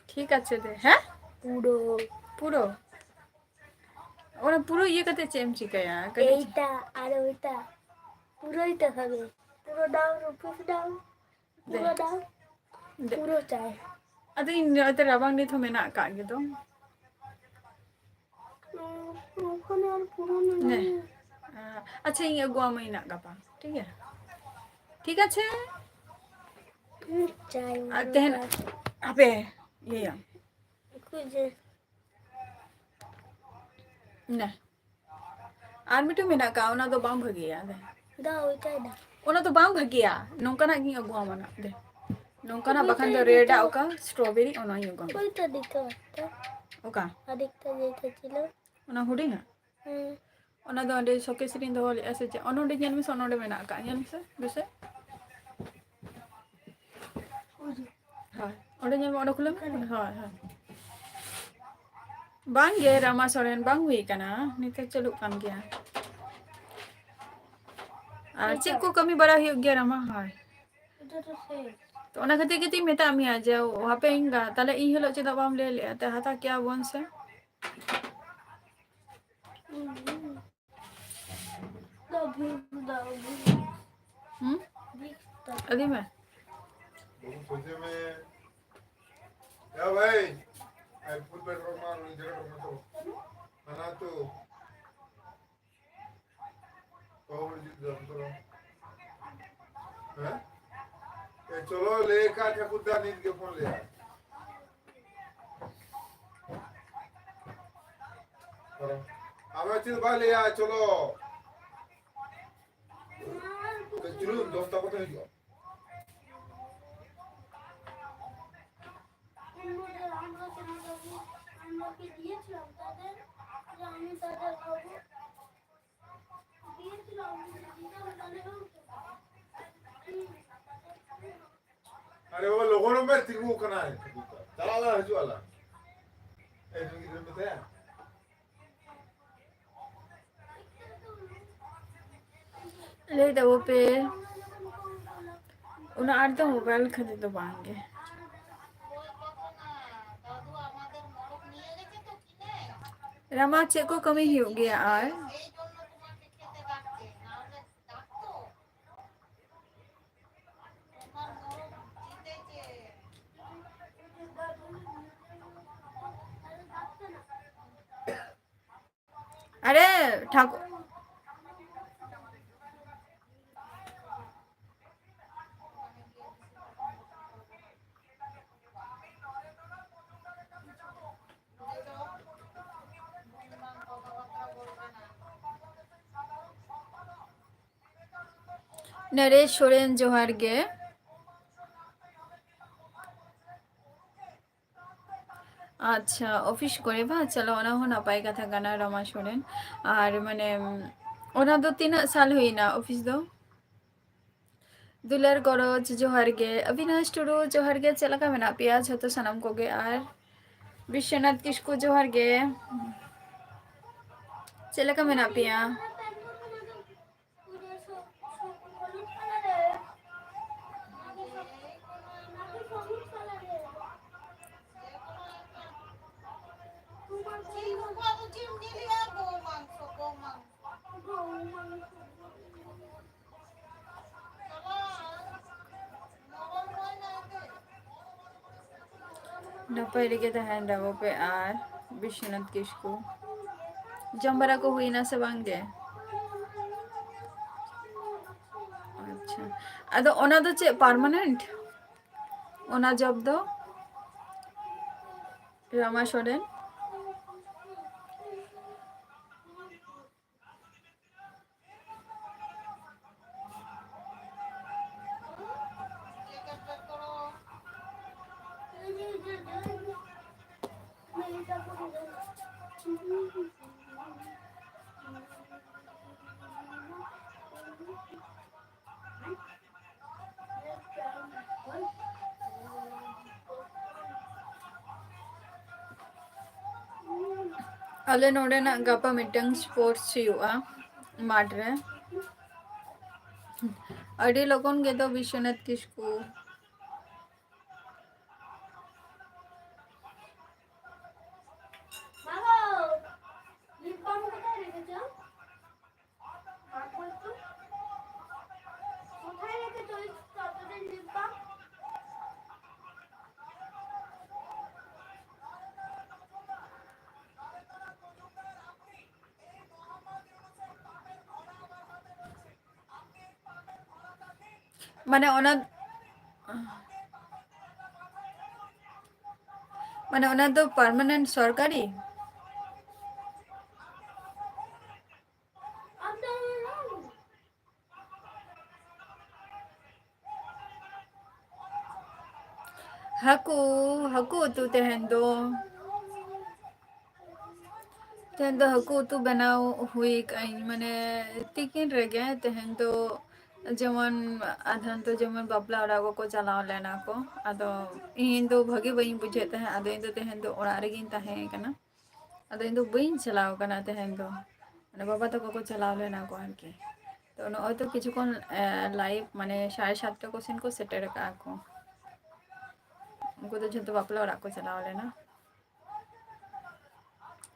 ᱴᱷᱤᱠ ᱟᱪᱷᱮ ᱫᱮ, ᱦᱮᱸ? ᱯᱩᱨᱟᱹ᱾ ᱯᱩᱨᱟᱹ? ᱚᱱᱟ ᱯᱩᱨᱟᱹ ᱤᱭᱟᱹ ᱠᱟᱛᱮ ᱪᱮᱫ ᱮᱢ ᱪᱤᱠᱟᱹᱭᱟ? ᱠᱟᱹᱴᱤᱡ ᱮᱭᱴᱟ ᱟᱨ ᱳᱭᱴᱟ ᱯᱩᱨᱟᱹᱭ ᱛᱟᱦᱮᱱᱟ᱾ ᱯᱩᱨᱟᱹ ᱰᱟᱣᱩᱱ, ᱚᱯᱷᱤᱥ ᱰᱟᱣᱩᱱ, ᱫᱮ᱾ ᱯᱩᱨᱟᱹ ᱰᱟᱣᱩᱱ, ᱫᱮ᱾ ᱯᱩᱨᱟᱹ ᱪᱟᱭ᱾ ᱟᱫᱚ ᱤᱧ ᱱᱚᱛᱮ ᱨᱟᱵᱟᱝ ᱱᱤᱛ ᱦᱚᱸ ᱢᱮᱱᱟᱜ ᱟᱠᱟᱫ ᱜᱮ ᱫᱚ᱾ ᱩᱸ, ᱳᱠᱷᱟᱱᱮ ᱟᱨ ᱯᱩᱨᱟᱹ ᱢᱮᱱᱟᱜᱼᱟ᱾ ᱱᱮ᱾ ᱟᱪᱪᱷᱟ, ᱤᱧ ᱟᱹᱜᱩᱣᱟᱢᱟᱹᱧ ᱱᱟᱜ ᱜᱟᱯᱟ, ᱴᱷᱤᱠ ᱜᱮᱭᱟ? ᱴᱷᱤᱠ ᱟᱪᱷᱮ? ᱦᱩᱸ, ᱪᱟᱭ ᱟᱨ ᱢᱟᱱᱮ ᱛᱮᱦᱮᱧ ᱪᱟᱭ᱾ ᱦᱟᱯᱮ, ᱤᱭᱟᱹᱭᱟᱢ᱾ ᱩᱱᱠᱩ ᱡᱮ ᱱᱮ᱾ ᱟᱨ ᱢᱤᱫᱴᱮᱱ ᱢᱮᱱᱟᱜ ᱟᱠᱟᱫ, ᱚᱱᱟ ᱫᱚ ᱵᱟᱝ ᱵᱷᱟᱹᱜᱤᱭᱟ᱾ ᱫᱟ, ᱳᱭᱴᱟᱭ ᱫᱟ᱾ ᱚᱱᱟ ᱫᱚ ᱵᱟᱝ ᱵᱷᱟᱹᱜᱤᱭᱟ, ᱱᱚᱝᱠᱟᱱᱟᱜ ᱜᱤᱧ ᱟᱹᱜᱩᱣᱟᱢᱟ ᱱᱟᱜ ᱫᱮ᱾ ᱱᱚᱝᱠᱟᱱᱟᱜ ᱵᱟᱠᱷᱟᱱ ᱫᱚ ᱳᱭᱴᱟᱭ ᱨᱮᱰ ᱫᱟ᱾ ᱟᱜ ᱚᱠᱟ, ᱥᱴᱨᱚᱵᱮᱨᱤ, ᱚᱱᱟᱧ ᱟᱹᱜᱩᱣᱟᱢᱟ᱾ ᱳᱭᱴᱟ ᱫᱤᱠᱷᱟᱣ ᱛᱚ᱾ ᱚᱠᱟ? ᱟᱨᱮᱠᱴᱟ ᱡᱮᱴᱟ ᱪᱤᱞᱚ᱾ ᱚᱱᱟ ᱦᱩᱰᱤᱧᱟᱜ? ᱦᱮᱸ᱾ ᱚᱱᱟ ᱫᱚ ᱚᱸᱰᱮ ᱥᱳᱠᱮᱥ ᱨᱤᱧ ᱫᱚᱦᱚ ᱞᱮᱫᱼᱟ ᱥᱮ ᱪᱮᱫ? ᱚᱱᱮ ᱚᱸᱰᱮ ᱧᱮᱞ ᱢᱮᱥᱮ, ᱚᱱᱮ ᱚᱸᱰᱮ ᱢᱮᱱᱟᱜ ᱟᱠᱟᱫ, ᱧᱮᱞ ᱢᱮᱥᱮ, ᱵᱮᱥᱮ᱾ ᱦᱳᱭ, ᱚᱸᱰᱮ ᱧᱮᱞ ᱢᱮ, ᱚᱸᱰᱮ ᱠᱷᱩᱞᱟᱹᱣ ᱢᱮ᱾ ᱦᱳᱭ, ᱦᱳᱭ᱾ ᱵᱟᱝ ᱜᱮ, ᱨᱟᱢᱟ ᱥᱚᱨᱮᱱ ᱵᱟᱝ ᱦᱩᱭ ᱠᱟᱱᱟ, ᱱᱤᱛᱚᱜ ᱪᱟᱹᱞᱩᱜ ᱠᱟᱱ ᱜᱮᱭᱟ᱾ ᱟᱨ ᱪᱮᱫ ᱠᱚ ᱠᱟᱹᱢᱤ ᱵᱟᱲᱟ ᱦᱩᱭᱩᱜ ᱜᱮᱭᱟ, ᱨᱟᱢᱟ? ᱦᱳᱭ᱾ ᱛᱚ ᱚᱱᱟ ᱠᱷᱟᱹᱛᱤᱨ ᱜᱮᱛᱚᱧ ᱢᱮᱛᱟᱫ ᱢᱮᱭᱟ ᱡᱮ ᱦᱟᱯᱮ ᱤᱧ ᱜᱟ-, ᱛᱟᱦᱞᱮ ᱤᱧ ᱦᱤᱞᱳᱜ ᱪᱮᱫᱟᱜ ᱵᱟᱢ ᱞᱟᱹᱭ ᱞᱮᱫᱼᱟ? ᱛᱮ ᱦᱟᱛᱟᱣ ᱠᱮᱭᱟ ᱵᱚᱱ ᱥᱮ᱾ ᱦᱩᱸ? ᱟᱹᱫᱤ ᱢᱮ᱾ ᱵᱟᱹᱵᱩ ᱥᱚᱡᱷᱮ ᱢᱮ᱾ ᱭᱟ ᱵᱷᱟᱭ, ᱟᱭ ᱯᱷᱩᱞ ᱯᱮᱴᱨᱳᱞ ᱢᱟ ᱩᱱᱤ ᱡᱟᱭᱜᱟ ᱨᱮ ᱢᱟ ᱛᱚ᱾ ᱦᱟᱱᱟ ᱛᱚ᱾ ᱵᱟᱹᱦᱩ ᱦᱚᱲ ᱡᱩᱛ ᱫᱚ ᱛᱚ᱾ ᱦᱮᱸ? ᱮ, ᱪᱚᱞᱚ, ᱞᱟᱹᱭ ᱠᱟᱜ ᱴᱷᱟᱹᱠᱩᱨ ᱫᱟ ᱱᱤᱛ ᱜᱮ ᱯᱷᱳᱱ ᱞᱮᱭᱟ᱾ ᱦᱮᱞᱳ᱾ ᱟᱢᱟᱜ ᱪᱮᱫ ᱵᱟᱭ ᱞᱟᱹᱭᱟ, ᱪᱚᱞᱚ᱾ ᱠᱟᱹᱡ ᱪᱩᱞᱩᱝ ᱫᱚᱥ ᱛᱟᱠᱚ ᱛᱮ ᱦᱤᱡᱩᱜᱼᱟ᱾ ᱟᱨᱮ ᱵᱟᱵᱟ, ᱞᱚᱜᱚᱱ ᱢᱮ, ᱛᱤᱸᱜᱩ ᱠᱟᱱᱟᱭ᱾ ᱪᱟᱞᱟᱜ ᱞᱟᱝ ᱦᱤᱡᱩᱜ ᱟᱞᱟᱝ᱾ ᱮ, ᱱᱩᱭ ᱜᱤᱫᱽᱨᱟᱹ ᱢᱮᱛᱟᱭᱟ᱾ ᱞᱟᱹᱭ ᱫᱟᱵᱚ ᱯᱮ, ᱩᱱᱟᱹᱜ ᱟᱸᱴ ᱫᱚ ᱢᱳᱵᱟᱭᱤᱞ ᱠᱷᱟᱹᱛᱤᱨ ᱫᱚ ᱵᱟᱝ ᱜᱮ᱾ ᱨᱟᱢᱟ, ᱪᱮᱫ ᱠᱚ ᱠᱟᱹᱢᱤ ᱦᱩᱭᱩᱜ ᱜᱮᱭᱟ ᱟᱨ? ᱟᱨᱮ, ᱴᱷᱟᱠᱩᱨ᱾ ᱱᱚᱨᱮᱥ ᱥᱚᱨᱮᱱ, ᱡᱚᱦᱟᱨ ᱜᱮ᱾ ᱟᱪᱪᱷᱟ, ᱚᱯᱷᱤᱥ ᱠᱚᱨᱮ ᱵᱟᱝ? ᱪᱚᱞᱚ, ᱚᱱᱟ ᱦᱚᱸ ᱱᱟᱯᱟᱭ ᱠᱟᱛᱷᱟ ᱠᱟᱱᱟ, ᱨᱚᱢᱟ ᱥᱚᱨᱮᱱ᱾ ᱟᱨ ᱢᱟᱱᱮ, ᱚᱱᱟ ᱫᱚ ᱛᱤᱱᱟᱹᱜ ᱥᱟᱞ ᱦᱩᱭᱱᱟ ᱚᱯᱷᱤᱥ ᱫᱚ? ᱫᱩᱞᱟᱹᱲ ᱜᱚᱨᱚᱡᱽ, ᱡᱚᱦᱟᱨ ᱜᱮ᱾ ᱚᱵᱤᱱᱟᱥ ᱴᱩᱰᱩ, ᱡᱚᱦᱟᱨ ᱜᱮ᱾ ᱪᱮᱫ ᱞᱮᱠᱟ ᱢᱮᱱᱟᱜ ᱯᱮᱭᱟ ᱡᱷᱚᱛᱚ ᱥᱟᱱᱟᱢ ᱠᱚᱜᱮ? ᱟᱨ ᱵᱤᱥᱥᱚᱱᱟᱛᱷ ᱠᱤᱥᱠᱩ, ᱡᱚᱦᱟᱨ ᱜᱮ᱾ ᱪᱮᱫ ᱞᱮᱠᱟ ᱢᱮᱱᱟᱜ ᱯᱮᱭᱟ? ᱱᱟᱯᱟᱭ ᱨᱮᱜᱮ ᱛᱟᱦᱮᱱ ᱛᱟᱵᱚ ᱯᱮ ᱟᱨ ᱵᱤᱥᱥᱚᱱᱟᱛᱷ ᱠᱤᱥᱠᱩ, ᱡᱚᱢ ᱵᱟᱲᱟ ᱠᱚ ᱦᱩᱭᱱᱟ ᱥᱮ ᱵᱟᱝ ᱜᱮ? ᱟᱪᱪᱷᱟ, ᱟᱫᱚ ᱚᱱᱟ ᱫᱚ ᱪᱮᱫ permanent? ᱚᱱᱟ job ᱫᱚ ᱨᱟᱢᱟ ᱥᱚᱨᱮᱱ? ᱟᱞᱮ ᱱᱚᱰᱮᱱᱟᱜ ᱜᱟᱯᱟ ᱢᱤᱫᱴᱟᱝ sports ᱦᱩᱭᱩᱜᱼᱟ ᱢᱟᱴᱷ ᱨᱮ᱾ ᱟᱹᱰᱤ ᱞᱚᱜᱚᱱ ᱜᱮᱫᱚ ᱵᱤᱥᱥᱚᱱᱟᱛᱷ ᱠᱤᱥᱠᱩ᱾ ᱢᱟᱱᱮ ᱚᱱᱟ, ᱢᱟᱱᱮ ᱚᱱᱟ ᱫᱚ permanent ᱥᱚᱨᱠᱟᱨᱤ? ᱦᱟᱹᱠᱩ, ᱦᱟᱹᱠᱩ ᱩᱛᱩ ᱛᱮᱦᱮᱧ ᱫᱚ᱾ ᱛᱮᱦᱮᱧ ᱫᱚ ᱦᱟᱹᱠᱩ ᱩᱛᱩ ᱵᱮᱱᱟᱣ ᱦᱩᱭ ᱠᱟᱜ ᱟᱹᱧ, ᱢᱟᱱᱮ ᱛᱤᱠᱤᱱ ᱨᱮᱜᱮ᱾ ᱛᱮᱦᱮᱧ ᱫᱚ ᱡᱮᱢᱚᱱ ᱟᱫᱷᱟᱱ ᱫᱚ ᱡᱮᱢᱚᱱ ᱵᱟᱯᱞᱟ ᱚᱲᱟᱜ ᱠᱚᱠᱚ ᱪᱟᱞᱟᱣ ᱞᱮᱱᱟ ᱠᱚ, ᱟᱫᱚ ᱤᱧ ᱫᱚ ᱵᱷᱟᱜᱮ ᱵᱟᱹᱧ ᱵᱩᱡᱷᱟᱹᱣᱮᱫ ᱛᱟᱦᱮᱸᱫ, ᱟᱫᱚ ᱤᱧ ᱫᱚ ᱛᱮᱦᱮᱧ ᱫᱚ ᱚᱲᱟᱜ ᱨᱮᱜᱤᱧ ᱛᱟᱦᱮᱸ ᱠᱟᱱᱟ᱾ ᱟᱫᱚ ᱤᱧ ᱫᱚ ᱵᱟᱹᱧ ᱪᱟᱞᱟᱣ ᱠᱟᱱᱟ ᱛᱮᱦᱮᱧ ᱫᱚ, ᱢᱟᱱᱮ ᱵᱟᱵᱟ ᱛᱟᱠᱚ ᱠᱚ ᱪᱟᱞᱟᱣ ᱞᱮᱱᱟ ᱠᱚ ᱟᱨᱠᱤ᱾ ᱛᱚ ᱱᱚᱜᱼᱚᱭ ᱛᱚ ᱠᱤᱪᱷᱩ ᱠᱷᱚᱱ, ᱮ, live ᱢᱟᱱᱮ ᱥᱟᱲᱮ ᱥᱟᱛᱴᱟ ᱠᱚ ᱥᱮᱱ ᱠᱚ ᱥᱮᱴᱮᱨ ᱟᱠᱟᱜᱼᱟ ᱠᱚ᱾ ᱩᱱᱠᱩ ᱫᱚ ᱡᱷᱚᱛᱚ ᱵᱟᱯᱞᱟ ᱚᱲᱟᱜ ᱠᱚ ᱪᱟᱞᱟᱣ ᱞᱮᱱᱟ᱾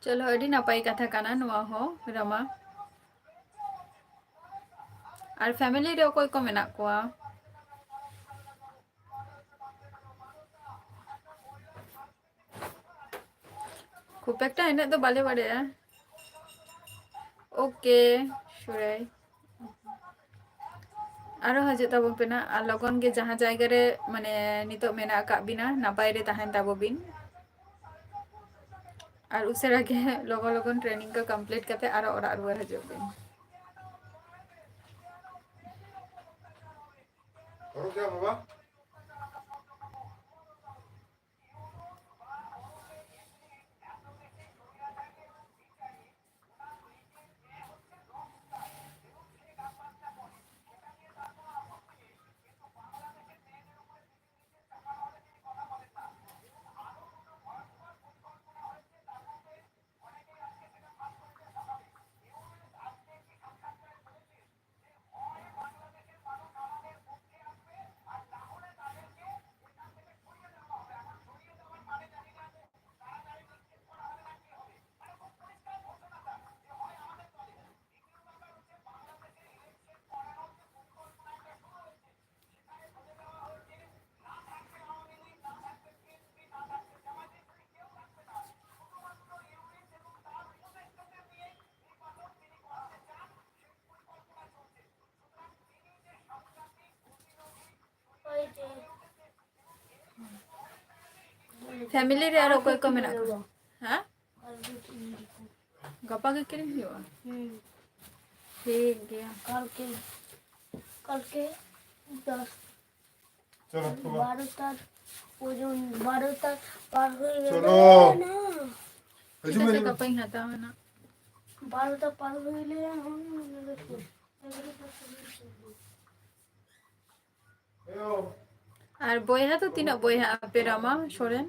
ᱪᱚᱞᱚ, ᱟᱹᱰᱤ ᱱᱟᱯᱟᱭ ᱠᱟᱛᱷᱟ ᱠᱟᱱᱟ ᱱᱚᱣᱟ ᱦᱚᱸ, ᱨᱟᱢᱟ᱾ ᱟᱨ family ᱨᱮ ᱚᱠᱚᱭ ᱠᱚ ᱢᱮᱱᱟᱜ ᱠᱚᱣᱟ? ᱠᱷᱩᱵ ᱮᱠᱴᱟ ᱤᱱᱟᱹᱜ ᱫᱚ ᱵᱟᱞᱮ ᱵᱟᱲᱟᱭᱟ᱾ OK, ᱥᱩᱨᱟᱭ᱾ ᱟᱨᱚ ᱦᱤᱡᱩᱜ ᱛᱟᱵᱚᱱ ᱯᱮ ᱱᱟᱜ, ᱟᱨ ᱞᱚᱜᱚᱱ ᱜᱮ ᱡᱟᱦᱟᱸ ᱡᱟᱭᱜᱟ ᱨᱮ, ᱢᱟᱱᱮ, ᱱᱤᱛᱚᱜ ᱢᱮᱱᱟᱜ ᱟᱠᱟᱫ ᱵᱤᱱᱟ, ᱱᱟᱯᱟᱭ ᱨᱮ ᱛᱟᱦᱮᱱ ᱛᱟᱵᱚ ᱵᱤᱱ᱾ ᱟᱨ ᱩᱥᱟᱹᱨᱟ ᱜᱮ ᱞᱚᱜᱚᱱ ᱞᱚᱜᱚᱱ training ᱠᱚ complete ᱠᱟᱛᱮ ᱟᱨᱚ ᱚᱲᱟᱜ ᱨᱩᱣᱟᱹᱲ ᱦᱤᱡᱩᱜ ᱵᱤᱱ᱾ ᱯᱷᱮᱢᱤᱞᱤ ᱨᱮ ᱟᱨ ᱚᱠᱚᱭ ᱠᱚ ᱢᱮᱱᱟᱜ ᱠᱚᱣᱟ? ᱦᱮᱸ? ᱜᱟᱯᱟ ᱜᱮ ᱠᱤᱨᱤᱧ ᱦᱩᱭᱩᱜᱼᱟ᱾ ᱦᱩᱸ᱾ ᱴᱷᱤᱠ ᱜᱮᱭᱟ᱾ ᱠᱟᱞᱠᱮ, ᱠᱟᱞᱠᱮ ᱫᱚᱥ, ᱪᱚᱞᱚ, ᱪᱚᱞᱚ᱾ ᱵᱟᱨᱚᱴᱟ ᱯᱚᱨᱡᱚᱱᱛᱚ, ᱵᱟᱨᱚᱴᱟ ᱯᱟᱨ ᱦᱩᱭ ᱪᱚᱞᱚ᱾ ᱞᱮᱱᱟ᱾ ᱦᱤᱡᱩᱜ ᱢᱮ, ᱴᱷᱤᱠ ᱟᱪᱷᱮ, ᱦᱤᱡᱩᱜ ᱢᱮ᱾ ᱜᱟᱯᱟᱧ ᱦᱟᱛᱟᱣᱟ ᱱᱟᱜ᱾ ᱵᱟᱨᱚᱴᱟ ᱯᱟᱨ ᱦᱩᱭ ᱞᱮᱱᱟ, ᱦᱩᱸ, ᱚᱱᱟ ᱫᱚ ᱪᱮᱫ? ᱟᱨ ᱵᱚᱭᱦᱟ ᱫᱚ ᱛᱤᱱᱟᱹᱜ ᱵᱚᱭᱦᱟ ᱟᱯᱮ, ᱨᱟᱢᱟ, ᱥᱚᱨᱮᱱ?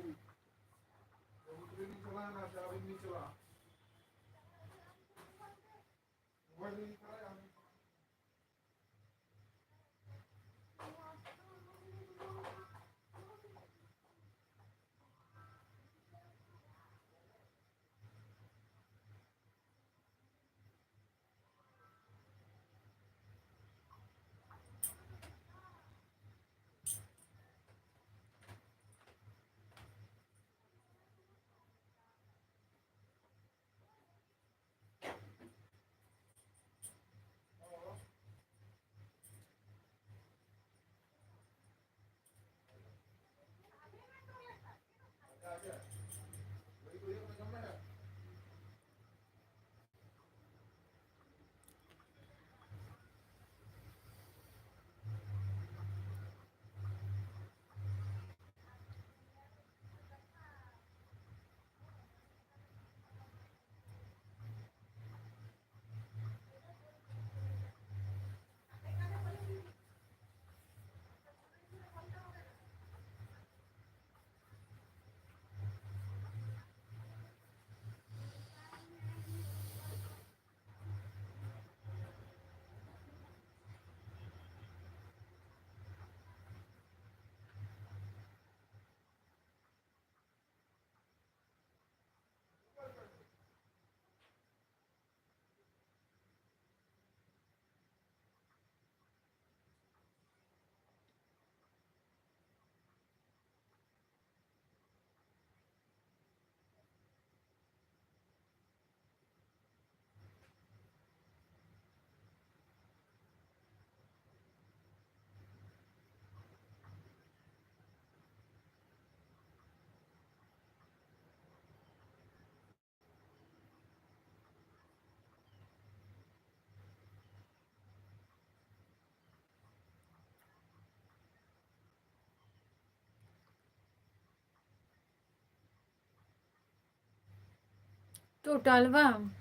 ᱴᱳᱴᱟᱞ ᱵᱟᱝ?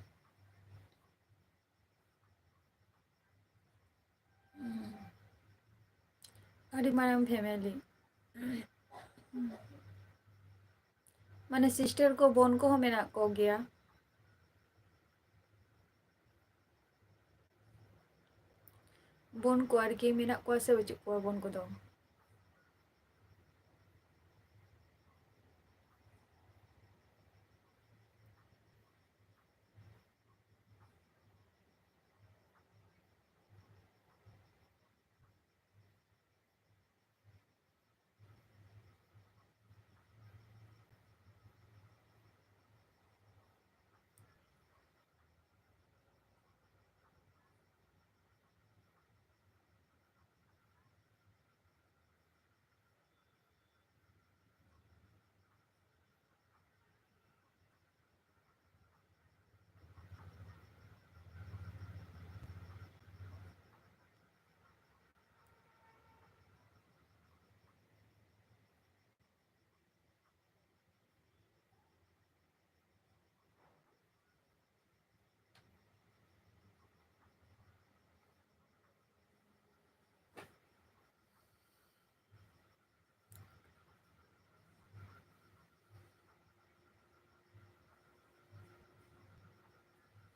ᱦᱩᱸ᱾ ᱟᱹᱰᱤ ᱢᱟᱨᱟᱝ family᱾ ᱢᱟᱱᱮ sister ᱠᱚ, ᱵᱳᱱ ᱠᱚᱦᱚᱸ ᱢᱮᱱᱟᱜ ᱠᱚᱜᱮᱭᱟ᱾ ᱵᱳᱱ ᱠᱚ ᱟᱨᱠᱤ ᱢᱮᱱᱟᱜ ᱠᱚᱣᱟ ᱥᱮ ᱵᱟᱹᱪᱩᱜ ᱠᱚᱣᱟ ᱵᱳᱱ ᱠᱚᱫᱚ?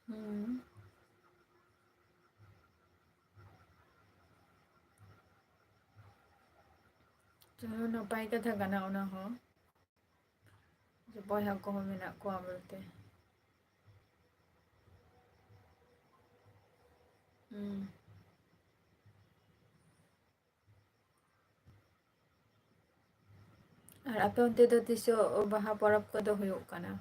ᱦᱩᱸ᱾ ᱪᱚᱞᱚ, ᱱᱟᱯᱟᱭ ᱠᱟᱛᱷᱟ ᱠᱟᱱᱟ ᱚᱱᱟ ᱦᱚᱸ, ᱡᱮ ᱵᱚᱭᱦᱟ ᱠᱚᱦᱚᱸ ᱢᱮᱱᱟᱜ ᱠᱚᱣᱟ ᱵᱚᱞᱛᱮ᱾ ᱦᱩᱸ᱾ ᱟᱨ ᱟᱯᱮ ᱚᱱᱛᱮ ᱫᱚ ᱛᱤᱥᱚᱜ ᱵᱟᱦᱟ ᱯᱚᱨᱚᱵᱽ ᱠᱚᱫᱚ ᱦᱩᱭᱩᱜ ᱠᱟᱱᱟ?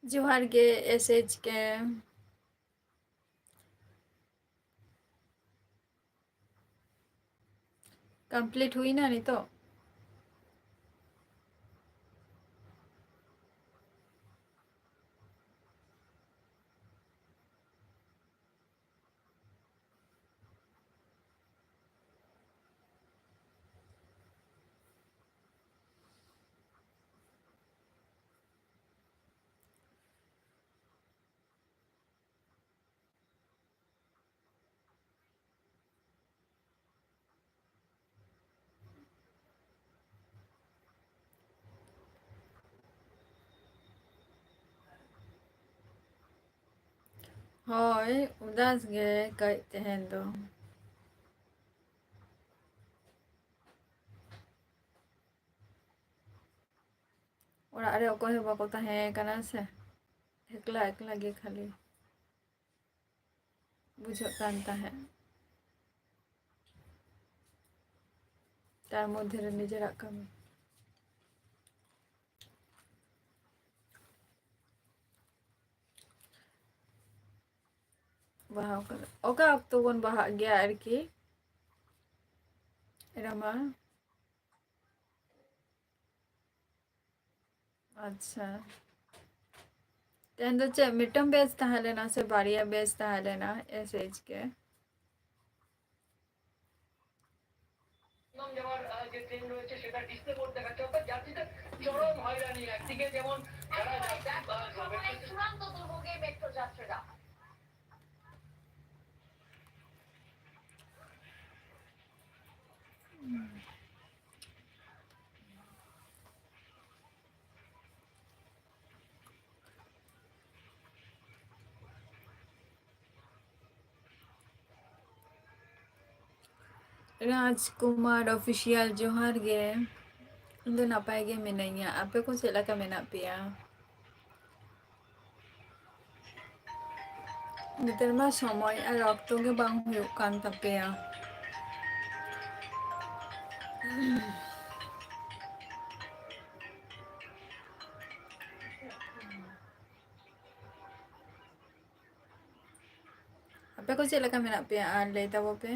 ᱡᱚᱦᱟᱨ ᱜᱮ, ᱮᱥ ᱮᱭᱤᱪ ᱠᱮ᱾ ᱠᱚᱢᱯᱞᱤᱴ ᱦᱩᱭᱱᱟ ᱱᱤᱛᱚᱜ? ᱦᱳᱭ, ᱩᱫᱟᱥ ᱜᱮ ᱠᱟᱹᱡ ᱛᱮᱦᱮᱧ ᱫᱚ᱾ ᱚᱲᱟᱜ ᱨᱮ ᱚᱠᱚᱭ ᱦᱚᱸ ᱵᱟᱠᱚ ᱛᱟᱦᱮᱸ ᱠᱟᱱᱟ ᱥᱮ, ᱮᱠᱞᱟ ᱮᱠᱞᱟ ᱜᱮ ᱠᱷᱟᱹᱞᱤ ᱵᱩᱡᱷᱟᱹᱜ ᱠᱟᱱ ᱛᱟᱦᱮᱸᱫ᱾ ᱛᱟᱨ ᱢᱚᱫᱽᱫᱷᱮ ᱨᱮ ᱱᱤᱡᱮᱨᱟᱜ ᱠᱟᱹᱢᱤ᱾ ᱵᱟᱦᱟ ᱚᱠᱟ, ᱚᱠᱟ ᱚᱠᱛᱚ ᱵᱚᱱ ᱵᱟᱦᱟᱜ ᱜᱮᱭᱟ ᱟᱨᱠᱤ, ᱨᱟᱢᱟ? ᱟᱪᱪᱷᱟ, ᱛᱮᱦᱮᱧ ᱫᱚ ᱪᱮᱫ ᱢᱤᱫᱴᱟᱝ ᱵᱮᱪ ᱛᱟᱦᱮᱸ ᱞᱮᱱᱟ ᱥᱮ ᱵᱟᱨᱭᱟ ᱵᱮᱪ ᱛᱟᱦᱮᱸ ᱞᱮᱱᱟ ᱮᱥ ᱮᱭᱤᱪ ᱠᱮ? ᱡᱮᱢᱚᱱ, আহ, যে ট্রেন রয়েছে সেটা ডিসপ্লে বোর্ড দেখাচ্ছে, অর্থাৎ যাত্রীদের চরম হয়রানি। একদিকে যেমন যারা যাত্রী, আহ, সময় চূড়ান্ত দুর্ভোগে মেট্রো যাত্রীরা। ᱨᱟᱡᱽᱠᱩᱢᱟᱨ ᱚᱯᱷᱤᱥᱤᱭᱟᱞ, ᱡᱚᱦᱟᱨ ᱜᱮ᱾ ᱤᱧ ᱫᱚ ᱱᱟᱯᱟᱭ ᱜᱮ ᱢᱤᱱᱟᱹᱧᱟ, ᱟᱯᱮ ᱠᱚ ᱪᱮᱫ ᱞᱮᱠᱟ ᱢᱮᱱᱟᱜ ᱯᱮᱭᱟ? ᱱᱮᱛᱟᱨ ᱢᱟ ᱥᱚᱢᱚᱭ ᱟᱨ ᱚᱠᱛᱚ ᱜᱮ ᱵᱟᱝ ᱦᱩᱭᱩᱜ ᱠᱟᱱ ᱛᱟᱯᱮᱭᱟ᱾ ᱟᱯᱮ ᱠᱚ ᱪᱮᱫ ᱞᱮᱠᱟ ᱢᱮᱱᱟᱜ ᱯᱮᱭᱟ ᱟᱨ ᱞᱟᱹᱭ ᱛᱟᱵᱚ ᱯᱮ᱾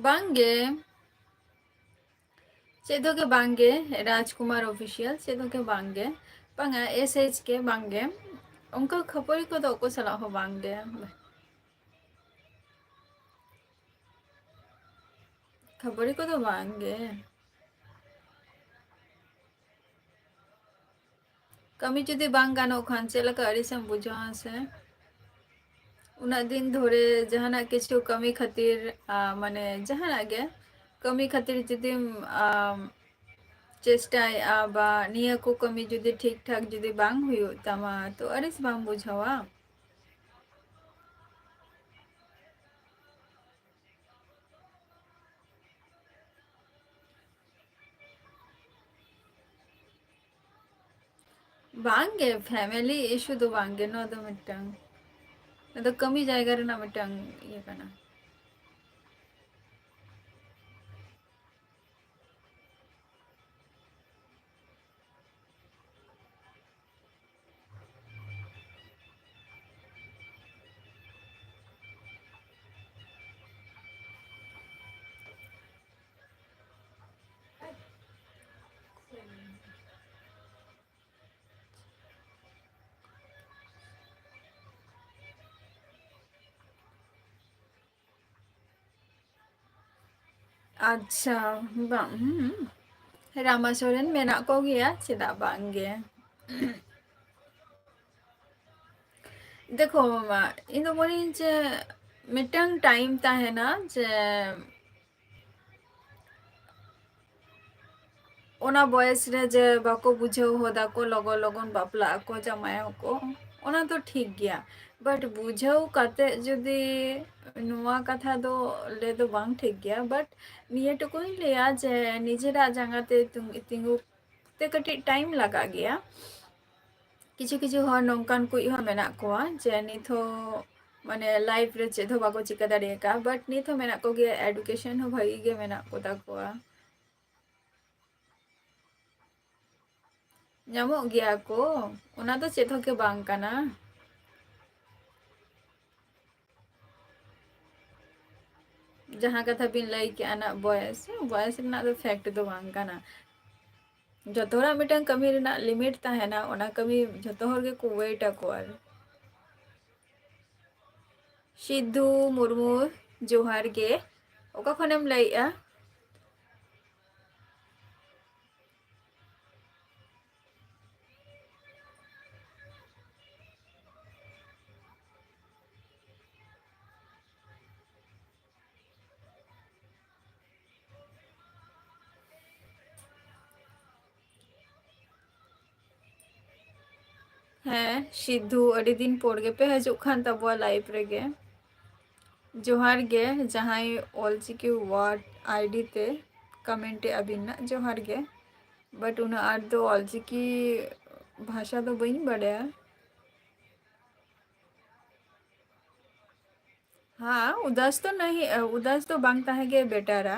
ᱵᱟᱝᱜᱮ, ᱪᱮᱫ ᱦᱚᱸ ᱜᱮ ᱵᱟᱝᱜᱮ᱾ ᱨᱟᱡᱽᱠᱩᱢᱟᱨ ᱚᱯᱷᱤᱥᱤᱭᱟᱞ, ᱪᱮᱫ ᱦᱚᱸ ᱜᱮ ᱵᱟᱝᱜᱮ᱾ ᱵᱟᱝᱟ, ᱮᱥ ᱮᱭᱤᱪ ᱠᱮ, ᱵᱟᱝᱜᱮ᱾ ᱚᱱᱠᱟ ᱠᱷᱟᱹᱯᱟᱹᱨᱤ ᱠᱚᱫᱚ ᱚᱠᱚᱭ ᱥᱟᱞᱟᱜ ᱦᱚᱸ ᱵᱟᱝᱜᱮ᱾ ᱠᱷᱟᱹᱯᱟᱹᱨᱤ ᱠᱚᱫᱚ ᱵᱟᱝᱜᱮ᱾ ᱠᱟᱹᱢᱤ ᱡᱩᱫᱤ ᱵᱟᱝ ᱜᱟᱱᱚᱜ ᱠᱷᱟᱱ, ᱪᱮᱫ ᱞᱮᱠᱟ ᱟᱹᱲᱤᱥᱮᱢ ᱵᱩᱡᱷᱟᱹᱣᱟ ᱥᱮ? ᱩᱱᱟᱹᱜ ᱫᱤᱱ ᱫᱷᱚᱨᱮ ᱡᱟᱦᱟᱱᱟᱜ ᱠᱤᱪᱷᱩ ᱠᱟᱹᱢᱤ ᱠᱷᱟᱹᱛᱤᱨ, ᱟ, ᱢᱟᱱᱮ, ᱡᱟᱦᱟᱱᱟᱜ ᱜᱮ ᱠᱟᱹᱢᱤ ᱠᱷᱟᱹᱛᱤᱨ ᱡᱩᱫᱤᱢ, ᱟ, ᱪᱮᱥᱴᱟᱭᱮᱫᱼᱟ ᱵᱟ ᱱᱤᱭᱟᱹ ᱠᱚ ᱠᱟᱹᱢᱤ ᱡᱩᱫᱤ ᱴᱷᱤᱠ ᱴᱷᱟᱠ ᱡᱩᱫᱤ ᱵᱟᱝ ᱦᱩᱭᱩᱜ ᱛᱟᱢᱟ, ᱛᱚ ᱟᱹᱲᱤᱥ ᱵᱟᱢ ᱵᱩᱡᱷᱟᱹᱣᱟ? ᱵᱟᱝᱜᱮ, ᱯᱷᱮᱢᱮᱞᱤ ᱤᱥᱩ ᱫᱚ ᱵᱟᱝᱜᱮ᱾ ᱱᱚᱣᱟ ᱫᱚ ᱢᱤᱫᱴᱟᱝ, ᱱᱚᱣᱟ ᱫᱚ ᱠᱟᱹᱢᱤ ᱡᱟᱭᱜᱟ ᱨᱮᱱᱟᱜ ᱢᱤᱫᱴᱟᱝ ᱤᱭᱟᱹ ᱠᱟᱱᱟ᱾ ᱟᱪᱪᱷᱟ, ᱵᱟᱝ, ᱦᱩᱸ᱾ ᱨᱟᱢᱟ ᱥᱚᱨᱮᱱ ᱢᱮᱱᱟᱜ ᱠᱚᱜᱮᱭᱟ, ᱪᱮᱫᱟᱜ ᱵᱟᱝ ᱜᱮ᱾ ᱫᱮᱠᱷᱳ ᱢᱟᱢᱟ, ᱤᱧ ᱫᱚ ᱢᱚᱱᱮᱭᱟᱹᱧ ᱡᱮ ᱢᱤᱫᱴᱟᱝ time ᱛᱟᱦᱮᱱᱟ ᱡᱮ ᱚᱱᱟ ᱵᱚᱭᱮᱥ ᱨᱮ ᱡᱮ ᱵᱟᱠᱚ ᱵᱩᱡᱷᱟᱹᱣ ᱦᱚᱫᱟ ᱠᱚ, ᱞᱚᱜᱚᱱ ᱞᱚᱜᱚᱱ ᱵᱟᱯᱞᱟᱜ ᱟᱠᱚ, ᱡᱟᱶᱟᱭᱚᱜ ᱟᱠᱚ, ᱚᱱᱟ ᱫᱚ ᱴᱷᱤᱠ ᱜᱮᱭᱟ᱾ But ᱵᱩᱡᱷᱟᱹᱣ ᱠᱟᱛᱮ ᱡᱩᱫᱤ, ᱱᱚᱣᱟ ᱠᱟᱛᱷᱟ ᱫᱚ ᱞᱟᱹᱭ ᱫᱚ ᱵᱟᱝ ᱴᱷᱤᱠ ᱜᱮᱭᱟ, but ᱱᱤᱭᱟᱹ ᱴᱩᱠᱩᱧ ᱞᱟᱹᱭᱟ ᱡᱮ ᱱᱤᱡᱮᱨᱟᱜ ᱡᱟᱸᱜᱟ ᱛᱮ ᱛᱤᱸᱜᱩ ᱛᱮ ᱠᱟᱹᱴᱤᱡ time ᱞᱟᱜᱟᱜ ᱜᱮᱭᱟ᱾ ᱠᱤᱪᱷᱩ ᱠᱤᱪᱷᱩ ᱦᱚᱲ ᱱᱚᱝᱠᱟᱱ ᱠᱩᱡ ᱦᱚᱸ ᱢᱮᱱᱟᱜ ᱠᱚᱣᱟ ᱡᱮ ᱱᱤᱛ ᱦᱚᱸ ᱢᱟᱱᱮ life ᱨᱮ ᱪᱮᱫ ᱦᱚᱸ ᱵᱟᱠᱚ ᱪᱤᱠᱟᱹ ᱫᱟᱲᱮ ᱟᱠᱟᱫᱼᱟ, but ᱱᱤᱛ ᱦᱚᱸ ᱢᱮᱱᱟᱜ ᱠᱚᱜᱮᱭᱟ, education ᱦᱚᱸ ᱵᱷᱟᱹᱜᱤ ᱜᱮ ᱢᱮᱱᱟᱜ ᱠᱚᱛᱟ ᱠᱚᱣᱟ᱾ ᱧᱟᱢᱚᱜ ᱜᱮᱭᱟ ᱠᱚ, ᱚᱱᱟ ᱫᱚ ᱪᱮᱫ ᱦᱚᱸ ᱜᱮ ᱵᱟᱝ ᱠᱟᱱᱟ᱾ ᱡᱟᱦᱟᱸ ᱠᱟᱛᱷᱟ ᱵᱤᱱ ᱞᱟᱹᱭ ᱠᱮᱜᱼᱟ ᱱᱟᱜ ᱵᱚᱭᱮᱥ, ᱵᱚᱭᱮᱥ ᱨᱮᱱᱟᱜ ᱫᱚ fact ᱫᱚ ᱵᱟᱝ ᱠᱟᱱᱟ᱾ ᱡᱚᱛᱚ ᱦᱚᱲᱟᱜ ᱢᱤᱫᱴᱟᱝ ᱠᱟᱹᱢᱤ ᱨᱮᱱᱟᱜ limit ᱛᱟᱦᱮᱱᱟ, ᱚᱱᱟ ᱠᱟᱹᱢᱤ ᱡᱚᱛᱚ ᱦᱚᱲ ᱜᱮᱠᱚ wait ᱟᱠᱚ᱾ ᱟᱨ ᱥᱤᱫᱷᱩ ᱢᱩᱨᱢᱩ, ᱡᱚᱦᱟᱨ ᱜᱮ᱾ ᱚᱠᱟ ᱠᱷᱚᱱᱮᱢ ᱞᱟᱹᱭᱮᱜᱼᱟ? ᱦᱮᱸ, ᱥᱤᱫᱷᱩ, ᱟᱹᱰᱤ ᱫᱤᱱ ᱯᱚᱨ ᱜᱮᱯᱮ ᱦᱤᱡᱩᱜ ᱠᱟᱱ ᱛᱟᱵᱚᱣᱟ live ᱨᱮᱜᱮ᱾ ᱡᱚᱦᱟᱨ ᱜᱮ, ᱡᱟᱦᱟᱸᱭ ᱚᱞᱪᱤᱠᱤ word ID ᱛᱮ comment ᱮᱜᱼᱟ ᱵᱤᱱ ᱱᱟᱜ, ᱡᱚᱦᱟᱨ ᱜᱮ᱾ But ᱩᱱᱟᱹᱜ ᱟᱸᱴ ᱫᱚ ᱚᱞᱪᱤᱠᱤ ᱵᱷᱟᱥᱟ ᱫᱚ ᱵᱟᱹᱧ ᱵᱟᱰᱟᱭᱟ᱾ ᱦᱮᱸ, ᱩᱫᱟᱥ ᱫᱚ ᱱᱟᱦᱤ, ᱩᱫᱟᱥ ᱫᱚ ᱵᱟᱝ ᱛᱟᱦᱮᱸ ᱜᱮ betterᱟ᱾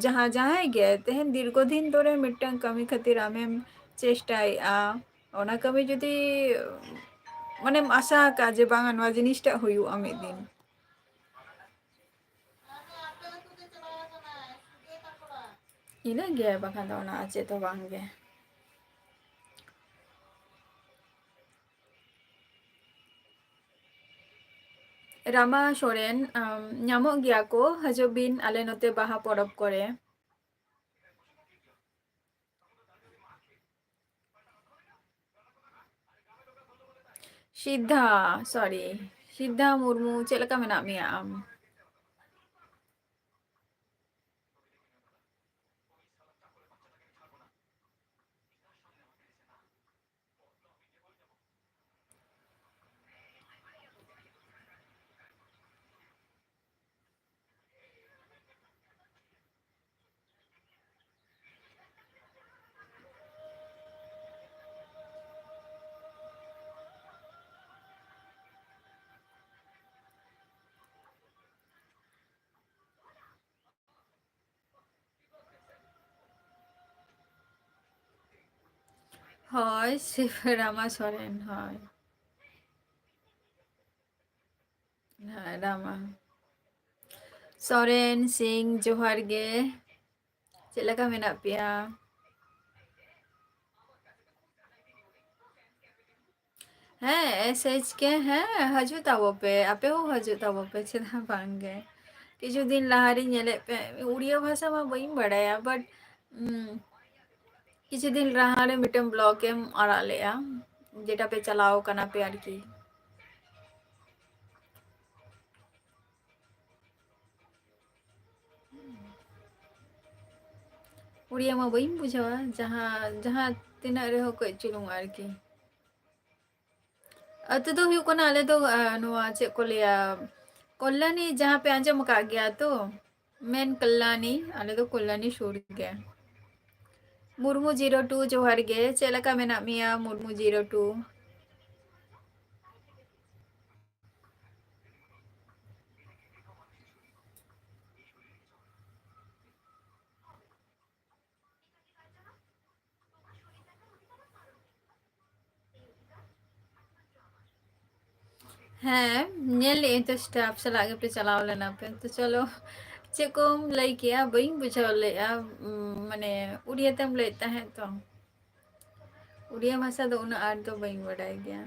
ᱡᱟᱦᱟᱸ, ᱡᱟᱦᱟᱸᱭ ᱜᱮ ᱛᱮᱦᱮᱧ ᱫᱤᱨᱜᱷᱚ ᱫᱤᱱ ᱫᱷᱚᱨᱮ ᱢᱤᱫᱴᱟᱝ ᱠᱟᱹᱢᱤ ᱠᱷᱟᱹᱛᱤᱨ ᱟᱢᱮᱢ ᱪᱮᱥᱴᱟᱭᱮᱜᱼᱟ, ᱚᱱᱟ ᱠᱟᱹᱢᱤ ᱡᱩᱫᱤ ᱢᱟᱱᱮᱢ ᱟᱥᱟ ᱟᱠᱟᱫᱼᱟ ᱡᱮ ᱵᱟᱝᱟ ᱱᱚᱣᱟ ᱡᱤᱱᱤᱥᱴᱟᱜ ᱦᱩᱭᱩᱜᱼᱟ ᱢᱤᱫ ᱫᱤᱱ, ᱤᱱᱟᱹᱜ ᱜᱮ, ᱵᱟᱠᱷᱟᱱ ᱫᱚ ᱚᱱᱟ ᱟᱨ ᱪᱮᱫ ᱦᱚᱸ ᱵᱟᱝ ᱜᱮ᱾ ᱨᱟᱢᱟ ᱥᱚᱨᱮᱱ, ᱟᱢ, ᱧᱟᱢᱚᱜ ᱜᱮᱭᱟ ᱠᱚ, ᱦᱤᱡᱩᱜ ᱵᱤᱱ ᱟᱞᱮ ᱱᱚᱛᱮ ᱵᱟᱦᱟ ᱯᱚᱨᱚᱵᱽ ᱠᱚᱨᱮ᱾ ᱥᱤᱫᱷᱟ, sorry, ᱥᱤᱫᱷᱟ ᱢᱩᱨᱢᱩ, ᱪᱮᱫ ᱞᱮᱠᱟ ᱢᱮᱱᱟᱜ ᱢᱮᱭᱟ ᱟᱢ? ᱦᱳᱭ, ᱥᱤᱵ ᱨᱟᱢᱟ ᱥᱚᱨᱮᱱ, ᱦᱳᱭ᱾ ᱦᱮᱸ, ᱨᱟᱢᱟ ᱥᱚᱨᱮᱱ ᱥᱤᱝ, ᱡᱚᱦᱟᱨ ᱜᱮ᱾ ᱪᱮᱫ ᱞᱮᱠᱟ ᱢᱮᱱᱟᱜ ᱯᱮᱭᱟ? ᱦᱮᱸ, ᱮᱥ ᱮᱭᱤᱪ ᱠᱮ, ᱦᱮᱸ, ᱦᱤᱡᱩᱜ ᱛᱟᱵᱚ ᱯᱮ, ᱟᱯᱮ ᱦᱚᱸ ᱦᱤᱡᱩᱜ ᱛᱟᱵᱚ ᱯᱮ, ᱪᱮᱫᱟᱜ ᱵᱟᱝ ᱜᱮ? ᱠᱤᱪᱷᱩ ᱫᱤᱱ ᱞᱟᱦᱟ ᱨᱤᱧ ᱧᱮᱞᱮᱫ ᱯᱮ, ᱩᱲᱤᱭᱟ ᱵᱷᱟᱥᱟ ᱢᱟ ᱵᱟᱹᱧ ᱵᱟᱲᱟᱭᱟ, but, ᱩᱢ, ᱠᱤᱪᱷᱩ ᱫᱤᱱ ᱞᱟᱦᱟ ᱨᱮ ᱢᱤᱫᱴᱮᱱ vlog ᱮᱢ ᱟᱲᱟᱜ ᱞᱮᱜᱼᱟ, ᱡᱮᱴᱟ ᱯᱮ ᱪᱟᱞᱟᱣ ᱠᱟᱱᱟ ᱯᱮ ᱟᱨᱠᱤ᱾ ᱩᱲᱤᱭᱟ ᱢᱟ ᱵᱟᱹᱧ ᱵᱩᱡᱷᱟᱹᱣᱟ, ᱡᱟᱦᱟᱸ, ᱡᱟᱦᱟᱸ ᱛᱤᱱᱟᱹᱜ ᱨᱮᱦᱚᱸ ᱠᱟᱹᱡ ᱪᱩᱞᱩᱝ ᱟᱨᱠᱤ᱾ ᱟᱹᱛᱩ ᱫᱚ ᱦᱩᱭᱩᱜ ᱠᱟᱱᱟ, ᱟᱞᱮ ᱫᱚ, ᱟ, ᱱᱚᱣᱟ ᱪᱮᱫ ᱠᱚ ᱞᱟᱹᱭᱟ, ᱠᱚᱞᱞᱟᱱᱤ, ᱡᱟᱦᱟᱸ ᱯᱮ ᱟᱸᱡᱚᱢ ᱟᱠᱟᱫ ᱜᱮᱭᱟ ᱛᱚ, ᱢᱮᱱ ᱠᱚᱞᱞᱟᱱᱤ, ᱟᱞᱮ ᱫᱚ ᱠᱚᱞᱞᱟᱱᱤ ᱥᱩᱨ ᱜᱮ᱾ ᱢᱩᱨᱢᱩ zero two, ᱡᱚᱦᱟᱨ ᱜᱮ, ᱪᱮᱫ ᱞᱮᱠᱟ ᱢᱮᱱᱟᱜ ᱢᱮᱭᱟ ᱢᱩᱨᱢᱩ zero two? ᱦᱮᱸ, ᱧᱮᱞ ᱞᱮᱜᱼᱟᱹᱧ ᱛᱚ, staff ᱥᱟᱞᱟᱜ ᱜᱮᱯᱮ ᱪᱟᱞᱟᱣ ᱞᱮᱱᱟ ᱯᱮ᱾ ᱛᱚ ᱪᱚᱞᱚ, ᱪᱮᱫ ᱠᱚᱢ ᱞᱟᱹᱭ ᱠᱮᱜᱼᱟ? ᱵᱟᱹᱧ ᱵᱩᱡᱷᱟᱹᱣ ᱞᱮᱜᱼᱟ, ᱩᱢ, ᱢᱟᱱᱮ, ᱩᱲᱤᱭᱟ ᱛᱮᱢ ᱞᱟᱹᱭᱮᱫ ᱛᱟᱦᱮᱸᱫ ᱛᱚ᱾ ᱩᱲᱤᱭᱟ ᱵᱷᱟᱥᱟ ᱫᱚ ᱩᱱᱟᱹᱜ ᱟᱸᱴ ᱫᱚ ᱵᱟᱹᱧ ᱵᱟᱰᱟᱭ ᱜᱮᱭᱟ᱾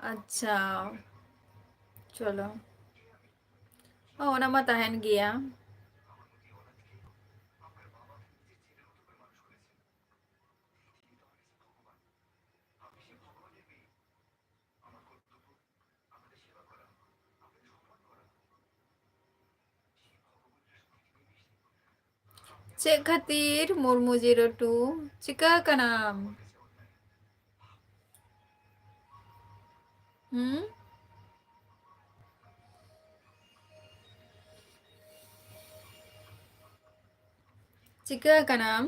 ᱟᱪᱪᱷᱟ, ᱪᱚᱞᱚ᱾ ᱚ, ᱚᱱᱟ ᱢᱟ ᱛᱟᱦᱮᱱ ᱜᱮᱭᱟ᱾ ᱪᱮᱫ ᱠᱷᱟᱹᱛᱤᱨ ᱢᱩᱨᱢᱩ ᱡᱤᱨᱳ ᱴᱩ ᱪᱤᱠᱟᱹ ᱠᱟᱱᱟᱢ? ᱦᱩᱸ? ᱪᱤᱠᱟᱹ ᱠᱟᱱᱟᱢ?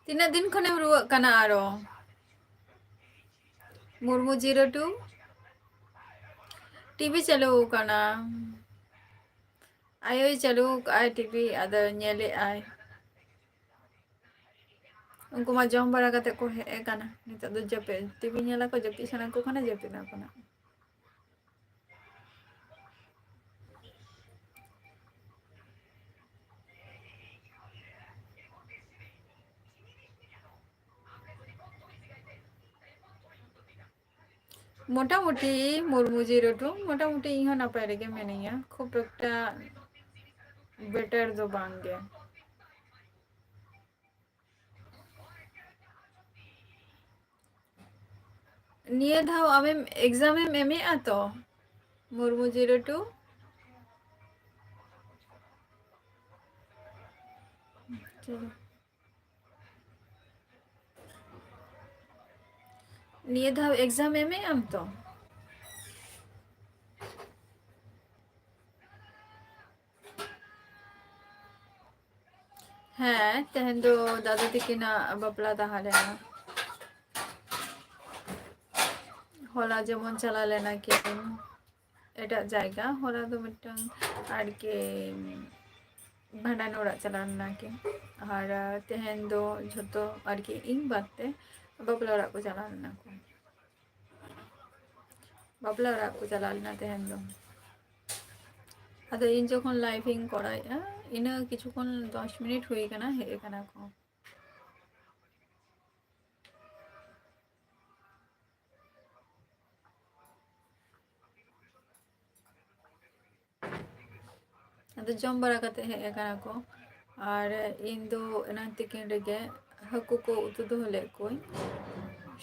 ᱛᱤᱱᱟᱹᱜ ᱫᱤᱱ ᱠᱷᱚᱱᱮᱢ ᱨᱩᱣᱟᱹᱜ ᱠᱟᱱᱟ ᱟᱨᱚ? ᱢᱩᱨᱢᱩ ᱡᱤᱨᱳ ᱴᱩ, ᱴᱤᱵᱷᱤ ᱪᱟᱹᱞᱩ ᱠᱟᱱᱟ᱾ ᱟᱭᱳᱭ ᱪᱟᱹᱞᱩ ᱠᱟᱜᱼᱟᱭ ᱴᱤᱵᱷᱤ, ᱟᱫᱚ ᱧᱮᱞᱮᱜᱼᱟᱭ᱾ ᱩᱱᱠᱩ ᱢᱟ ᱡᱚᱢ ᱵᱟᱲᱟ ᱠᱟᱛᱮ ᱠᱚ ᱦᱮᱡ ᱟᱠᱟᱱᱟ᱾ ᱱᱤᱛᱚᱜ ᱫᱚ ᱡᱟᱹᱯᱤᱫ, ᱴᱤᱵᱷᱤ ᱧᱮᱞ ᱟᱠᱚ, ᱡᱟᱹᱯᱤᱫ ᱥᱟᱱᱟ ᱠᱚ ᱠᱷᱟᱱ ᱡᱟᱹᱯᱤᱫ ᱟᱠᱚ ᱱᱟᱜ᱾ ᱢᱚᱴᱟᱢᱩᱴᱤ ᱢᱩᱨᱢᱩ ᱡᱤᱨᱳ ᱴᱩ, ᱢᱚᱴᱟᱢᱩᱴᱤ ᱤᱧ ᱦᱚᱸ ᱱᱟᱯᱟᱭ ᱨᱮᱜᱮ ᱢᱤᱱᱟᱹᱧᱟ, ᱠᱷᱩᱵ ᱮᱠᱴᱟ better ᱫᱚ ᱵᱟᱝ ᱜᱮ᱾ ᱱᱤᱭᱟᱹ ᱫᱷᱟᱣ ᱟᱢᱮᱢ exam ᱮᱢ ᱮᱢᱮᱜᱼᱟ ᱛᱚ, ᱢᱩᱨᱢᱩ ᱡᱤᱨᱳ ᱴᱩ? ᱪᱚᱞᱚ᱾ ᱱᱤᱭᱟᱹ ᱫᱷᱟᱣ exam ᱮᱢᱮᱜ ᱟᱢ ᱛᱚ? ᱦᱮᱸ, ᱛᱮᱦᱮᱧ ᱫᱚ ᱫᱟᱫᱟ ᱛᱟᱹᱠᱤᱱᱟᱜ ᱵᱟᱯᱞᱟ ᱛᱟᱦᱮᱸ ᱞᱮᱱᱟ᱾ ᱦᱚᱞᱟ ᱡᱮᱢᱚᱱ ᱪᱟᱞᱟᱣ ᱞᱮᱱᱟ ᱠᱤᱱ ᱮᱴᱟᱜ ᱡᱟᱭᱜᱟ, ᱦᱚᱞᱟ ᱫᱚ ᱢᱤᱫᱴᱟᱝ ᱟᱨᱠᱤ ᱵᱷᱟᱸᱰᱟᱱ ᱚᱲᱟᱜ ᱪᱟᱞᱟᱣ ᱞᱮᱱᱟ ᱠᱤᱱ, ᱟᱨ ᱛᱮᱦᱮᱧ ᱫᱚ ᱡᱷᱚᱛᱚ ᱟᱨᱠᱤ ᱤᱧ ᱵᱟᱫ ᱛᱮ ᱵᱟᱯᱞᱟ ᱚᱲᱟᱜ ᱠᱚ ᱪᱟᱞᱟᱣ ᱞᱮᱱᱟ ᱠᱚ᱾ ᱵᱟᱯᱞᱟ ᱚᱲᱟᱜ ᱠᱚ ᱪᱟᱞᱟᱣ ᱞᱮᱱᱟ ᱛᱮᱦᱮᱧ ᱫᱚ᱾ ᱟᱫᱚ ᱤᱧ ᱡᱚᱠᱷᱚᱱ live ᱤᱧ ᱠᱚᱨᱟᱣᱮᱫᱼᱟ, ᱤᱱᱟᱹ ᱠᱤᱪᱷᱩ ᱠᱷᱚᱱ ᱫᱚᱥ ᱢᱤᱱᱤᱴ ᱦᱩᱭ ᱠᱟᱱᱟ, ᱦᱮᱡ ᱟᱠᱟᱱᱟ ᱠᱚ᱾ ᱟᱫᱚ ᱡᱚᱢ ᱵᱟᱲᱟ ᱠᱟᱛᱮ ᱦᱮᱡ ᱟᱠᱟᱱᱟ ᱠᱚ, ᱟᱨ ᱤᱧ ᱫᱚ ᱮᱱᱟᱝ ᱛᱤᱠᱤᱱ ᱨᱮᱜᱮ ᱦᱟᱹᱠᱩ ᱠᱚ ᱩᱛᱩ ᱫᱚᱦᱚ ᱞᱮᱫ ᱠᱚᱣᱟᱹᱧ,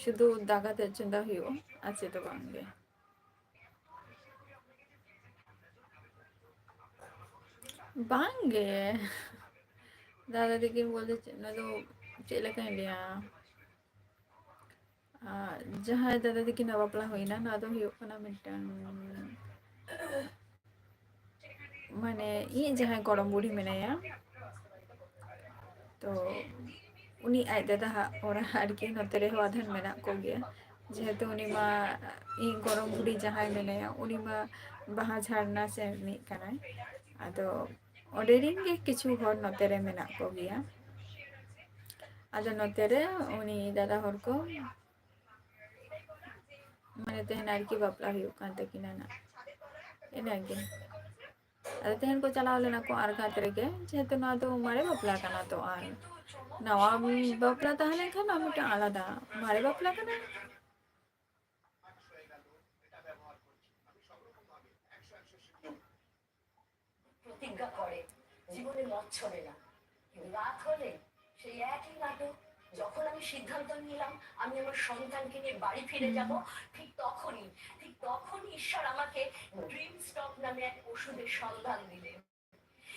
ᱥᱩᱫᱷᱩ ᱫᱟᱠᱟ ᱛᱮᱫ ᱪᱚᱸᱫᱟ ᱦᱩᱭᱩᱜᱼᱟ, ᱟᱨ ᱪᱮᱫ ᱫᱚ ᱵᱟᱝ ᱜᱮ᱾ ᱵᱟᱝ ᱜᱮ, ᱫᱟᱫᱟ ᱛᱟᱹᱠᱤᱱ ᱵᱚᱞᱛᱮ ᱪᱮᱫ, ᱚᱱᱟ ᱫᱚ ᱪᱮᱫ ᱞᱮᱠᱟᱧ ᱞᱟᱹᱭᱟ? ᱟᱨ ᱡᱟᱦᱟᱸᱭ ᱫᱟᱫᱟ ᱛᱟᱹᱠᱤᱱᱟᱜ ᱵᱟᱯᱞᱟ ᱦᱩᱭᱱᱟ, ᱱᱚᱣᱟ ᱫᱚ ᱦᱩᱭᱩᱜ ᱠᱟᱱᱟ ᱢᱤᱫᱴᱟᱝ, ᱢᱟᱱᱮ, ᱤᱧᱤᱡ ᱡᱟᱦᱟᱸᱭ ᱜᱚᱲᱚᱢ ᱵᱩᱲᱦᱤ ᱢᱮᱱᱟᱭᱟ, ᱛᱚ ᱩᱱᱤ ᱟᱡ ᱫᱟᱫᱟ ᱦᱟᱜ ᱚᱲᱟᱜ ᱟᱨᱠᱤ ᱱᱚᱛᱮ ᱨᱮᱦᱚᱸ ᱟᱫᱷᱮᱱ ᱢᱮᱱᱟᱜ ᱠᱚᱜᱮᱭᱟ, ᱡᱮᱦᱮᱛᱩ ᱩᱱᱤ ᱢᱟ, ᱤᱧ ᱜᱚᱲᱚᱢ ᱵᱩᱲᱦᱤ ᱡᱟᱦᱟᱸᱭ ᱢᱮᱱᱟᱭᱟ, ᱩᱱᱤ ᱢᱟ ᱵᱟᱦᱟ ᱡᱷᱟᱨᱱᱟ ᱥᱮ ᱨᱤᱱᱤᱡ ᱠᱟᱱᱟᱭ᱾ ᱟᱫᱚ ᱚᱸᱰᱮ ᱨᱤᱱ ᱜᱮ ᱠᱤᱪᱷᱩ ᱦᱚᱲ ᱱᱚᱛᱮ ᱨᱮ ᱢᱮᱱᱟᱜ ᱠᱚᱜᱮᱭᱟ᱾ ᱟᱫᱚ ᱱᱚᱛᱮ ᱨᱮ ᱩᱱᱤ ᱫᱟᱫᱟ ᱦᱚᱲ ᱠᱚ ᱢᱟᱱᱮ ᱛᱮᱦᱮᱧ ᱟᱨᱠᱤ ᱵᱟᱯᱞᱟ ᱦᱩᱭᱩᱜ ᱠᱟᱱ ᱛᱟᱹᱠᱤᱱᱟ ᱱᱟᱜ, ᱤᱱᱟᱹᱜᱮ᱾ ᱟᱫᱚ ᱛᱮᱦᱮᱧ ᱠᱚ ᱪᱟᱞᱟᱣ ᱞᱮᱱᱟ ᱠᱚ ᱟᱨᱜᱟᱛ ᱨᱮᱜᱮ, ᱡᱮᱦᱮᱛᱩ ᱱᱚᱣᱟ ᱫᱚ ᱢᱟᱨᱮ ᱵᱟᱯᱞᱟ ᱠᱟᱱᱟ ᱛᱚ, ᱟᱨ ᱱᱟᱣᱟ ᱵᱟᱯᱞᱟ ᱛᱟᱦᱮᱸ ᱞᱮᱱᱠᱷᱟᱱ ᱱᱚᱣᱟ ᱢᱤᱫᱴᱟᱝ ᱟᱞᱟᱫᱟ, ᱢᱟᱨᱮ ᱵᱟᱯᱞᱟ ᱠᱟᱱᱟ᱾ প্রতিজ্ঞা করে জীবনে মদ ছবে না, কিন্তু রাত হলে সেই একই নাটক। যখন আমি সিদ্ধান্ত নিলাম আমি আমার সন্তানকে নিয়ে বাড়ি ফিরে যাব, ঠিক তখনই, ঠিক তখনই ঈশ্বর আমাকে ড্রিম স্টপ নামে এক ওষুধের সন্ধান দিলেন।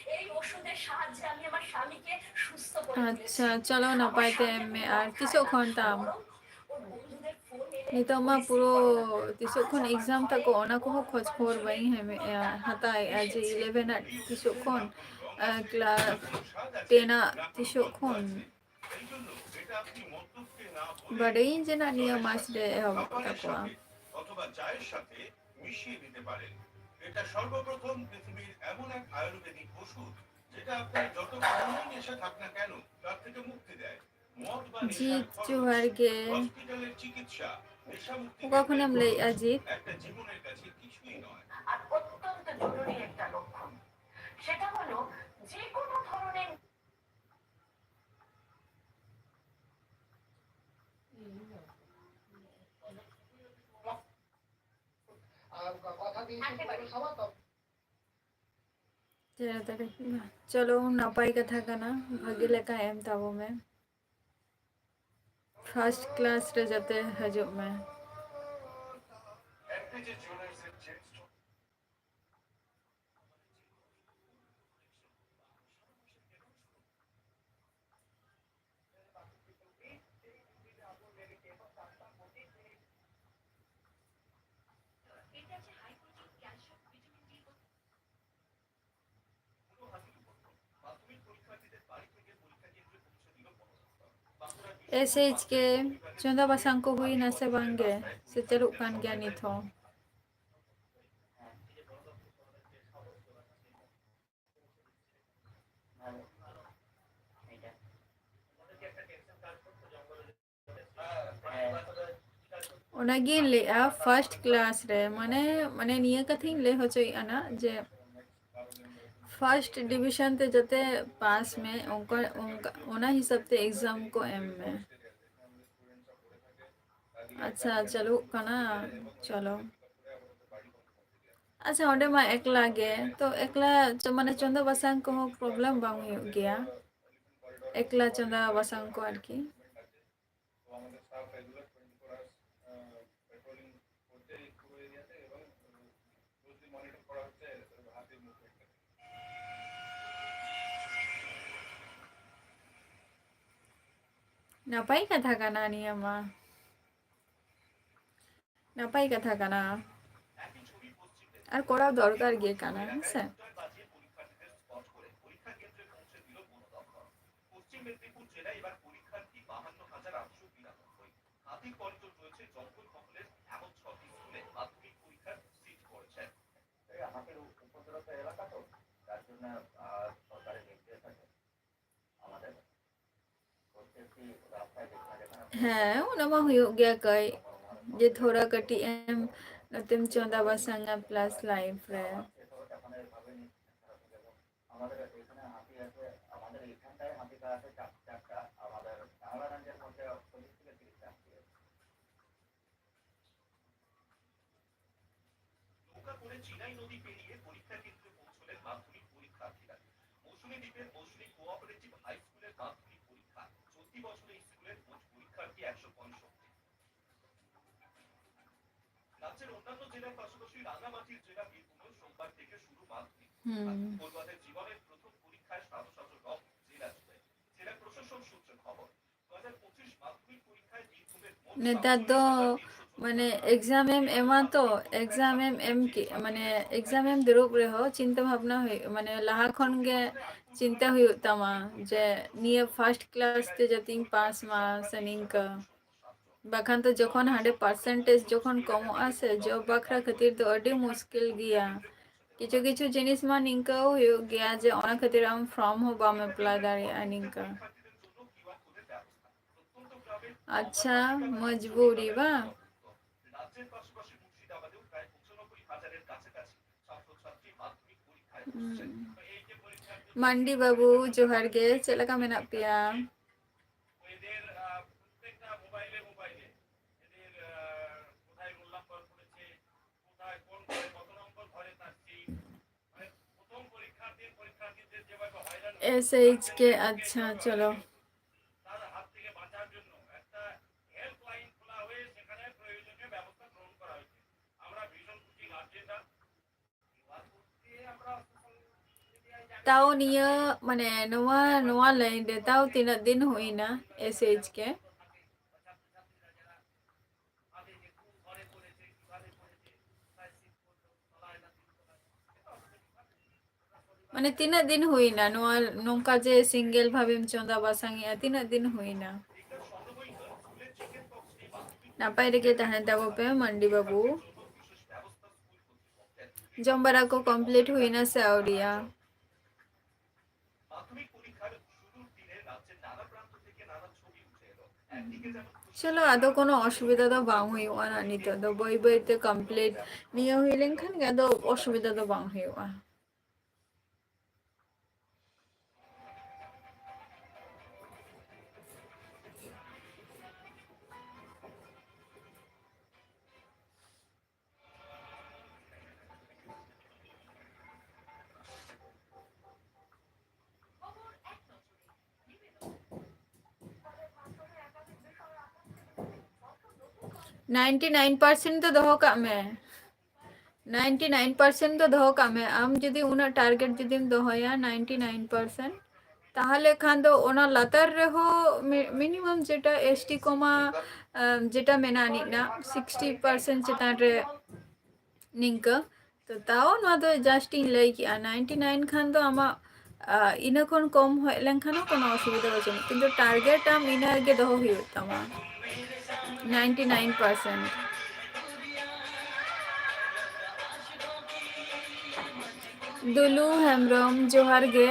এই ওষুধের সাহায্যে আমি আমার স্বামীকে সুস্থ করে তুলেছি। আচ্ছা, চলো, ᱱᱟᱯᱟᱭ ᱛᱮ ᱮᱢ ᱢᱮ᱾ ᱟᱨ ᱛᱤᱥᱚᱜ ᱠᱷᱚᱱ ᱛᱟᱢ? ᱱᱤᱛᱚᱜ ᱢᱟ ᱯᱩᱨᱟᱹ ᱛᱤᱥᱚᱜ ᱠᱷᱚᱱ exam ᱛᱟᱠᱚ, ᱚᱱᱟ ᱠᱚᱦᱚᱸ ᱠᱷᱚᱡᱽ ᱠᱷᱚᱵᱚᱨ ᱵᱟᱹᱧ ᱦᱟᱢᱮ-, ᱮ, ᱦᱟᱛᱟᱣᱮᱫᱼᱟ ᱡᱮ eleven ᱟᱜ ᱛᱤᱥᱚᱜ ᱠᱷᱚᱱ, ᱮ, class ten ᱟᱜ ᱛᱤᱥᱚᱜ ᱠᱷᱚᱱ᱾ ᱵᱟᱰᱟᱭᱟᱹᱧ ᱡᱮ ᱱᱟᱜ ᱱᱤᱭᱟᱹ ᱢᱟᱥ ᱨᱮ ᱮᱦᱚᱵᱚᱜ ᱛᱟᱠᱚᱣᱟ᱾ অথবা চায়ের সাথে মিশিয়ে দিতে পারেন। এটা সর্বপ্রথম পৃথিবীর এমন এক আয়ুর্বেদিক ওষুধ, যেটা আপনার যত পুরনো নেশা থাক না কেন, তার থেকে মুক্তি দেয়। মদ বা নেশার জিৎ, খরচ, জোহার গে। হসপিটালের চিকিৎসা, নেশামুক্তি অকা ᱠᱷᱚᱱᱮᱢ ᱞᱟᱹᱭᱮᱫᱼᱟ, ᱡᱤᱛ? একটা জীবনের কাছে কিছুই নয়। আর অত্যন্ত জরুরি একটা লক্ষণ, সেটা হলো যে কোনো ধরনের ᱪᱮᱦᱨᱟ ᱛᱟᱲᱤ᱾ ᱪᱚᱞᱚ, ᱱᱟᱯᱟᱭ ᱠᱟᱛᱷᱟ ᱠᱟᱱᱟ, ᱵᱷᱟᱹᱜᱤ ᱞᱮᱠᱟ ᱮᱢ ᱛᱟᱵᱚ ᱢᱮ᱾ First class ᱨᱮ ᱡᱟᱛᱮ ᱦᱤᱡᱩᱜ ᱢᱮ᱾ S H K, ᱪᱚᱸᱫᱟ ᱵᱟᱥᱟᱝ ᱠᱚ ᱦᱩᱭᱱᱟ ᱥᱮ ᱵᱟᱝ ᱜᱮ? ᱥᱮ ᱪᱟᱹᱞᱩᱜ ᱠᱟᱱ ᱜᱮᱭᱟ ᱱᱤᱛ ᱦᱚᱸ? ᱚᱱᱟᱜᱤᱧ ᱞᱟᱹᱭᱮᱜᱼᱟ, first class ᱨᱮ, ᱢᱟᱱᱮ, ᱢᱟᱱᱮ, ᱱᱤᱭᱟᱹ ᱠᱟᱛᱷᱟᱧ ᱞᱟᱹᱭ ᱦᱚᱪᱚᱭᱮᱫᱼᱟ ᱱᱟ, ᱡᱮ first division ᱛᱮ ᱡᱟᱛᱮ ᱯᱟᱥ ᱢᱮ, ᱚᱱᱠᱟ, ᱚᱱᱠᱟ, ᱚᱱᱟ ᱦᱤᱥᱟᱹᱵ ᱛᱮ exam ᱠᱚ ᱮᱢ ᱢᱮ᱾ ᱟᱪᱪᱷᱟ, ᱪᱟᱹᱞᱩᱜ ᱠᱟᱱᱟ, ᱪᱚᱞᱚ᱾ ᱟᱪᱪᱷᱟ, ᱚᱸᱰᱮ ᱢᱟ ᱮᱠᱞᱟ ᱜᱮ, ᱛᱚ ᱮᱠᱞᱟ ᱪᱚ-, ᱢᱟᱱᱮ, ᱪᱚᱸᱫᱟ ᱵᱟᱥᱟᱝ ᱠᱚᱦᱚᱸ problem ᱵᱟᱝ ᱦᱩᱭᱩᱜ ᱜᱮᱭᱟ, ᱮᱠᱞᱟ ᱪᱚᱸᱫᱟ ᱵᱟᱥᱟᱝ ᱠᱚ ᱟᱨᱠᱤ᱾ ᱱᱟᱯᱟᱭ ᱠᱟᱛᱷᱟ ᱠᱟᱱᱟ ᱱᱤᱭᱟᱹ ᱢᱟ᱾ ᱱᱟᱯᱟᱭ ᱠᱟᱛᱷᱟ ᱠᱟᱱᱟ᱾ ᱟᱨ ᱠᱚᱨᱟᱣ ᱫᱚᱨᱠᱟᱨ ᱜᱮ ᱠᱟᱱᱟ, ᱦᱮᱸ ᱥᱮ? ᱦᱮᱸ, ᱚᱱᱟ ᱢᱟ ᱦᱩᱭᱩᱜ ᱜᱮᱭᱟ ᱠᱟᱹᱡ, ᱡᱮ ᱛᱷᱚᱲᱟ ᱠᱟᱹᱴᱤᱡ ᱮᱢ ᱱᱚᱛᱮᱢ ᱪᱚᱸᱫᱟ ᱵᱟᱥᱟᱝᱟ plus live ᱨᱮ᱾ হুম। ᱱᱮᱛᱟর ᱫᱚ ᱢᱟᱱᱮ exam ᱮᱢ ᱮᱢᱟ ᱛᱚ, exam ᱮᱢ ᱮᱢ ᱠᱮ-, ᱢᱟᱱᱮ exam ᱮᱢ ᱫᱩᱲᱩᱵ ᱨᱮᱦᱚᱸ ᱪᱤᱱᱛᱟᱹ ᱵᱷᱟᱵᱽᱱᱟ ᱦᱩᱭᱩᱜ, ᱢᱟᱱᱮ ᱞᱟᱦᱟ ᱠᱷᱚᱱ ᱜᱮ ᱪᱤᱱᱛᱟᱹ ᱦᱩᱭᱩᱜ ᱛᱟᱢᱟ ᱡᱮ ᱱᱤᱭᱟᱹ first class ᱛᱮ ᱡᱟᱛᱮᱧ pass ᱢᱟ ᱥᱮ ᱱᱤᱝᱠᱟᱹ᱾ ᱵᱟᱠᱷᱟᱱ ᱫᱚ ᱡᱚᱠᱷᱚᱱ ᱦᱟᱸᱰᱮ percentage ᱡᱚᱠᱷᱚᱱ ᱠᱚᱢᱚᱜᱼᱟ ᱥᱮ, job ᱵᱟᱠᱷᱨᱟ ᱠᱷᱟᱹᱛᱤᱨ ᱫᱚ ᱟᱹᱰᱤ ᱢᱩᱥᱠᱤᱞ ᱜᱮᱭᱟ᱾ ᱠᱤᱪᱷᱩ ᱠᱤᱪᱷᱩ ᱡᱤᱱᱤᱥ ᱢᱟ ᱱᱤᱝᱠᱟᱹ ᱦᱩᱭᱩᱜ ᱜᱮᱭᱟ ᱡᱮ ᱚᱱᱟ ᱠᱷᱟᱹᱛᱤᱨ ᱟᱢ form ᱦᱚᱸ ᱵᱟᱢ apply ᱫᱟᱲᱮᱭᱟᱜᱼᱟ ᱱᱤᱝᱠᱟᱹ᱾ ᱟᱪᱪᱷᱟ, ᱢᱚᱡᱽᱵᱩᱨᱤ ᱵᱟᱝ? ᱦᱩᱸ᱾ ᱢᱟᱱᱰᱤ ᱵᱟᱹᱵᱩ, ᱡᱚᱦᱟᱨ ᱜᱮ, ᱪᱮᱫ ᱞᱮᱠᱟ ᱢᱮᱱᱟᱜ ᱯᱮᱭᱟ? S H K, ᱟᱪᱪᱷᱟ, ᱪᱚᱞᱚ᱾ ᱛᱟᱣ ᱱᱤᱭᱟᱹ, ᱢᱟᱱᱮ, ᱱᱚᱣᱟ, ᱱᱚᱣᱟ line ᱨᱮ ᱛᱟᱣ ᱛᱤᱱᱟᱹᱜ ᱫᱤᱱ ᱦᱩᱭᱱᱟ, ᱮᱥ ᱮᱭᱤᱪ ᱠᱮ? ᱢᱟᱱᱮ, ᱛᱤᱱᱟᱹᱜ ᱫᱤᱱ ᱦᱩᱭᱱᱟ ᱱᱚᱣᱟ ᱱᱚᱝᱠᱟ ᱡᱮ single ᱵᱷᱟᱵᱮᱢ ᱪᱚᱸᱫᱟ ᱵᱟᱥᱟᱝ ᱮᱜᱼᱟ? ᱛᱤᱱᱟᱹᱜ ᱫᱤᱱ ᱦᱩᱭᱱᱟ? ᱱᱟᱯᱟᱭ ᱨᱮᱜᱮ ᱛᱟᱦᱮᱱ ᱛᱟᱵᱚ ᱯᱮ, ᱢᱟᱱᱰᱤ ᱵᱟᱹᱵᱩ᱾ ᱡᱚᱢ ᱵᱟᱲᱟ ᱠᱚ complete ᱦᱩᱭᱱᱟ ᱥᱮ ᱟᱹᱣᱨᱤᱭᱟ? ᱪᱚᱞᱚ, ᱟᱫᱚ ᱠᱳᱱᱳ ᱚᱥᱩᱵᱤᱫᱷᱟ ᱫᱚ ᱵᱟᱝ ᱦᱩᱭᱩᱜᱼᱟ ᱱᱟᱜ, ᱱᱤᱛᱚᱜ ᱫᱚ ᱵᱟᱹᱭ ᱵᱟᱹᱭ ᱛᱮ complete ᱱᱤᱭᱟᱹ ᱦᱩᱭ ᱞᱮᱱᱠᱷᱟᱱ ᱜᱮ ᱟᱫᱚ ᱚᱥᱩᱵᱤᱫᱷᱟ ᱫᱚ ᱵᱟᱝ ᱦᱩᱭᱩᱜᱼᱟ᱾ Ninety nine percent ᱫᱚ ᱫᱚᱦᱚ ᱠᱟᱜ ᱢᱮ, ninety nine percent ᱫᱚ ᱫᱚᱦᱚ ᱠᱟᱜ ᱢᱮ᱾ ᱟᱢ ᱡᱩᱫᱤ ᱩᱱᱟᱹᱜ target ᱡᱩᱫᱤᱢ ᱫᱚᱦᱚᱭᱟ ninety nine percent, ᱛᱟᱦᱚᱞᱮ ᱠᱷᱟᱱ ᱫᱚ ᱚᱱᱟ ᱞᱟᱛᱟᱨ ᱨᱮᱦᱚᱸ ᱢᱤ-, minimum ᱡᱮᱴᱟ ᱮᱥ ᱴᱤ ᱠᱚᱢᱟ, ᱟᱢ, ᱡᱮᱴᱟ ᱢᱮᱱᱟᱜ ᱟᱹᱱᱤᱡ ᱱᱟ sixty percent ᱪᱮᱛᱟᱱ ᱨᱮ ᱱᱤᱝᱠᱟᱹ᱾ ᱛᱚ ᱛᱟᱣ ᱱᱚᱣᱟ ᱫᱚ just ᱤᱧ ᱞᱟᱹᱭ ᱠᱮᱜᱼᱟ, ninety nine ᱠᱷᱟᱱ ᱫᱚ ᱟᱢᱟᱜ, ᱟ, ᱤᱱᱟᱹ ᱠᱷᱚᱱ ᱠᱚᱢ ᱦᱮᱡ ᱞᱮᱱᱠᱷᱟᱱ ᱦᱚᱸ ᱠᱳᱱᱳ ᱚᱥᱩᱵᱤᱫᱷᱟ ᱵᱟᱹᱪᱩᱜ, ᱠᱤᱱᱛᱩ target ᱟᱢ ᱤᱱᱟᱹ ᱨᱮᱜᱮ ᱫᱚᱦᱚ ᱦᱩᱭᱩᱜ ᱛᱟᱢᱟ, ninety nine percent᱾ Dulu Hembrom, ᱡᱚᱦᱟᱨ ᱜᱮ᱾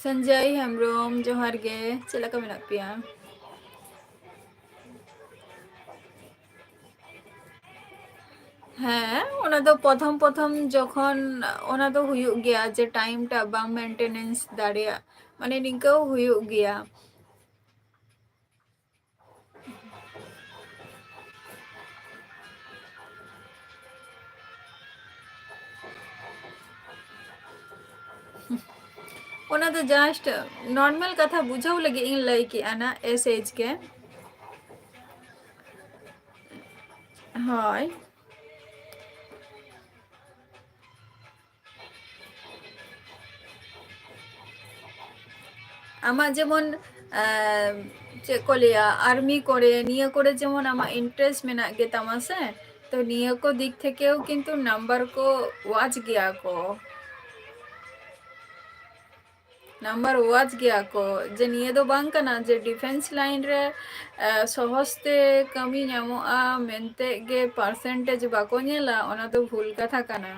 ᱥᱚᱧᱡᱚᱭ ᱦᱮᱢᱵᱨᱚᱢ, ᱡᱚᱦᱟᱨ ᱜᱮ, ᱪᱮᱫ ᱞᱮᱠᱟ ᱢᱮᱱᱟᱜ ᱯᱮᱭᱟ? ᱦᱮᱸ, ᱚᱱᱟ ᱫᱚ ᱯᱨᱚᱛᱷᱚᱢ ᱯᱨᱚᱛᱷᱚᱢ ᱡᱚᱠᱷᱚᱱ ᱚᱱᱟ ᱫᱚ ᱦᱩᱭᱩᱜ ᱜᱮᱭᱟ ᱡᱮ time ᱴᱟᱜ ᱵᱟᱢ maintenance ᱫᱟᱲᱮᱭᱟᱜ, ᱢᱟᱱᱮ ᱱᱤᱝᱠᱟᱹ ᱦᱩᱭᱩᱜ ᱜᱮᱭᱟ᱾ ᱚᱱᱟ ᱫᱚ just normal ᱠᱟᱛᱷᱟ ᱵᱩᱡᱷᱟᱹᱣ ᱞᱟᱹᱜᱤᱫ ᱤᱧ ᱞᱟᱹᱭ ᱠᱮᱜᱼᱟ ᱱᱟ, ᱮᱥ ᱮᱭᱤᱪ ᱠᱮ᱾ ᱦᱳᱭ᱾ ᱟᱢᱟᱜ ᱡᱮᱢᱚᱱ, ᱮᱸ, ᱪᱮᱫ ᱠᱚ ᱞᱟᱹᱭᱟ, ᱟᱨᱢᱤ ᱠᱚᱨᱮ, ᱱᱤᱭᱟᱹ ᱠᱚᱨᱮ ᱡᱮᱢᱚᱱ ᱟᱢᱟᱜ interest ᱢᱮᱱᱟᱜ ᱜᱮ ᱛᱟᱢᱟ ᱥᱮ, ᱛᱚ ᱱᱤᱭᱟᱹ ᱠᱚ ᱫᱤᱠ ᱛᱷᱮᱠᱮᱣ ᱠᱤᱱᱛᱩ number ᱠᱚ ᱣᱟᱪ ᱜᱮᱭᱟ ᱠᱚ᱾ Number ᱣᱟᱪ ᱜᱮᱭᱟ ᱠᱚ, ᱡᱮ ᱱᱤᱭᱟᱹ ᱫᱚ ᱵᱟᱝ ᱠᱟᱱᱟ ᱡᱮ defence line ᱨᱮ, ᱮ, ᱥᱚᱦᱚᱡ ᱛᱮ ᱠᱟᱹᱢᱤ ᱧᱟᱢᱚᱜᱼᱟ ᱢᱮᱱᱛᱮ ᱜᱮ percentage ᱵᱟᱠᱚ ᱧᱮᱞᱟ, ᱚᱱᱟ ᱫᱚ ᱵᱷᱩᱞ ᱠᱟᱛᱷᱟ ᱠᱟᱱᱟ᱾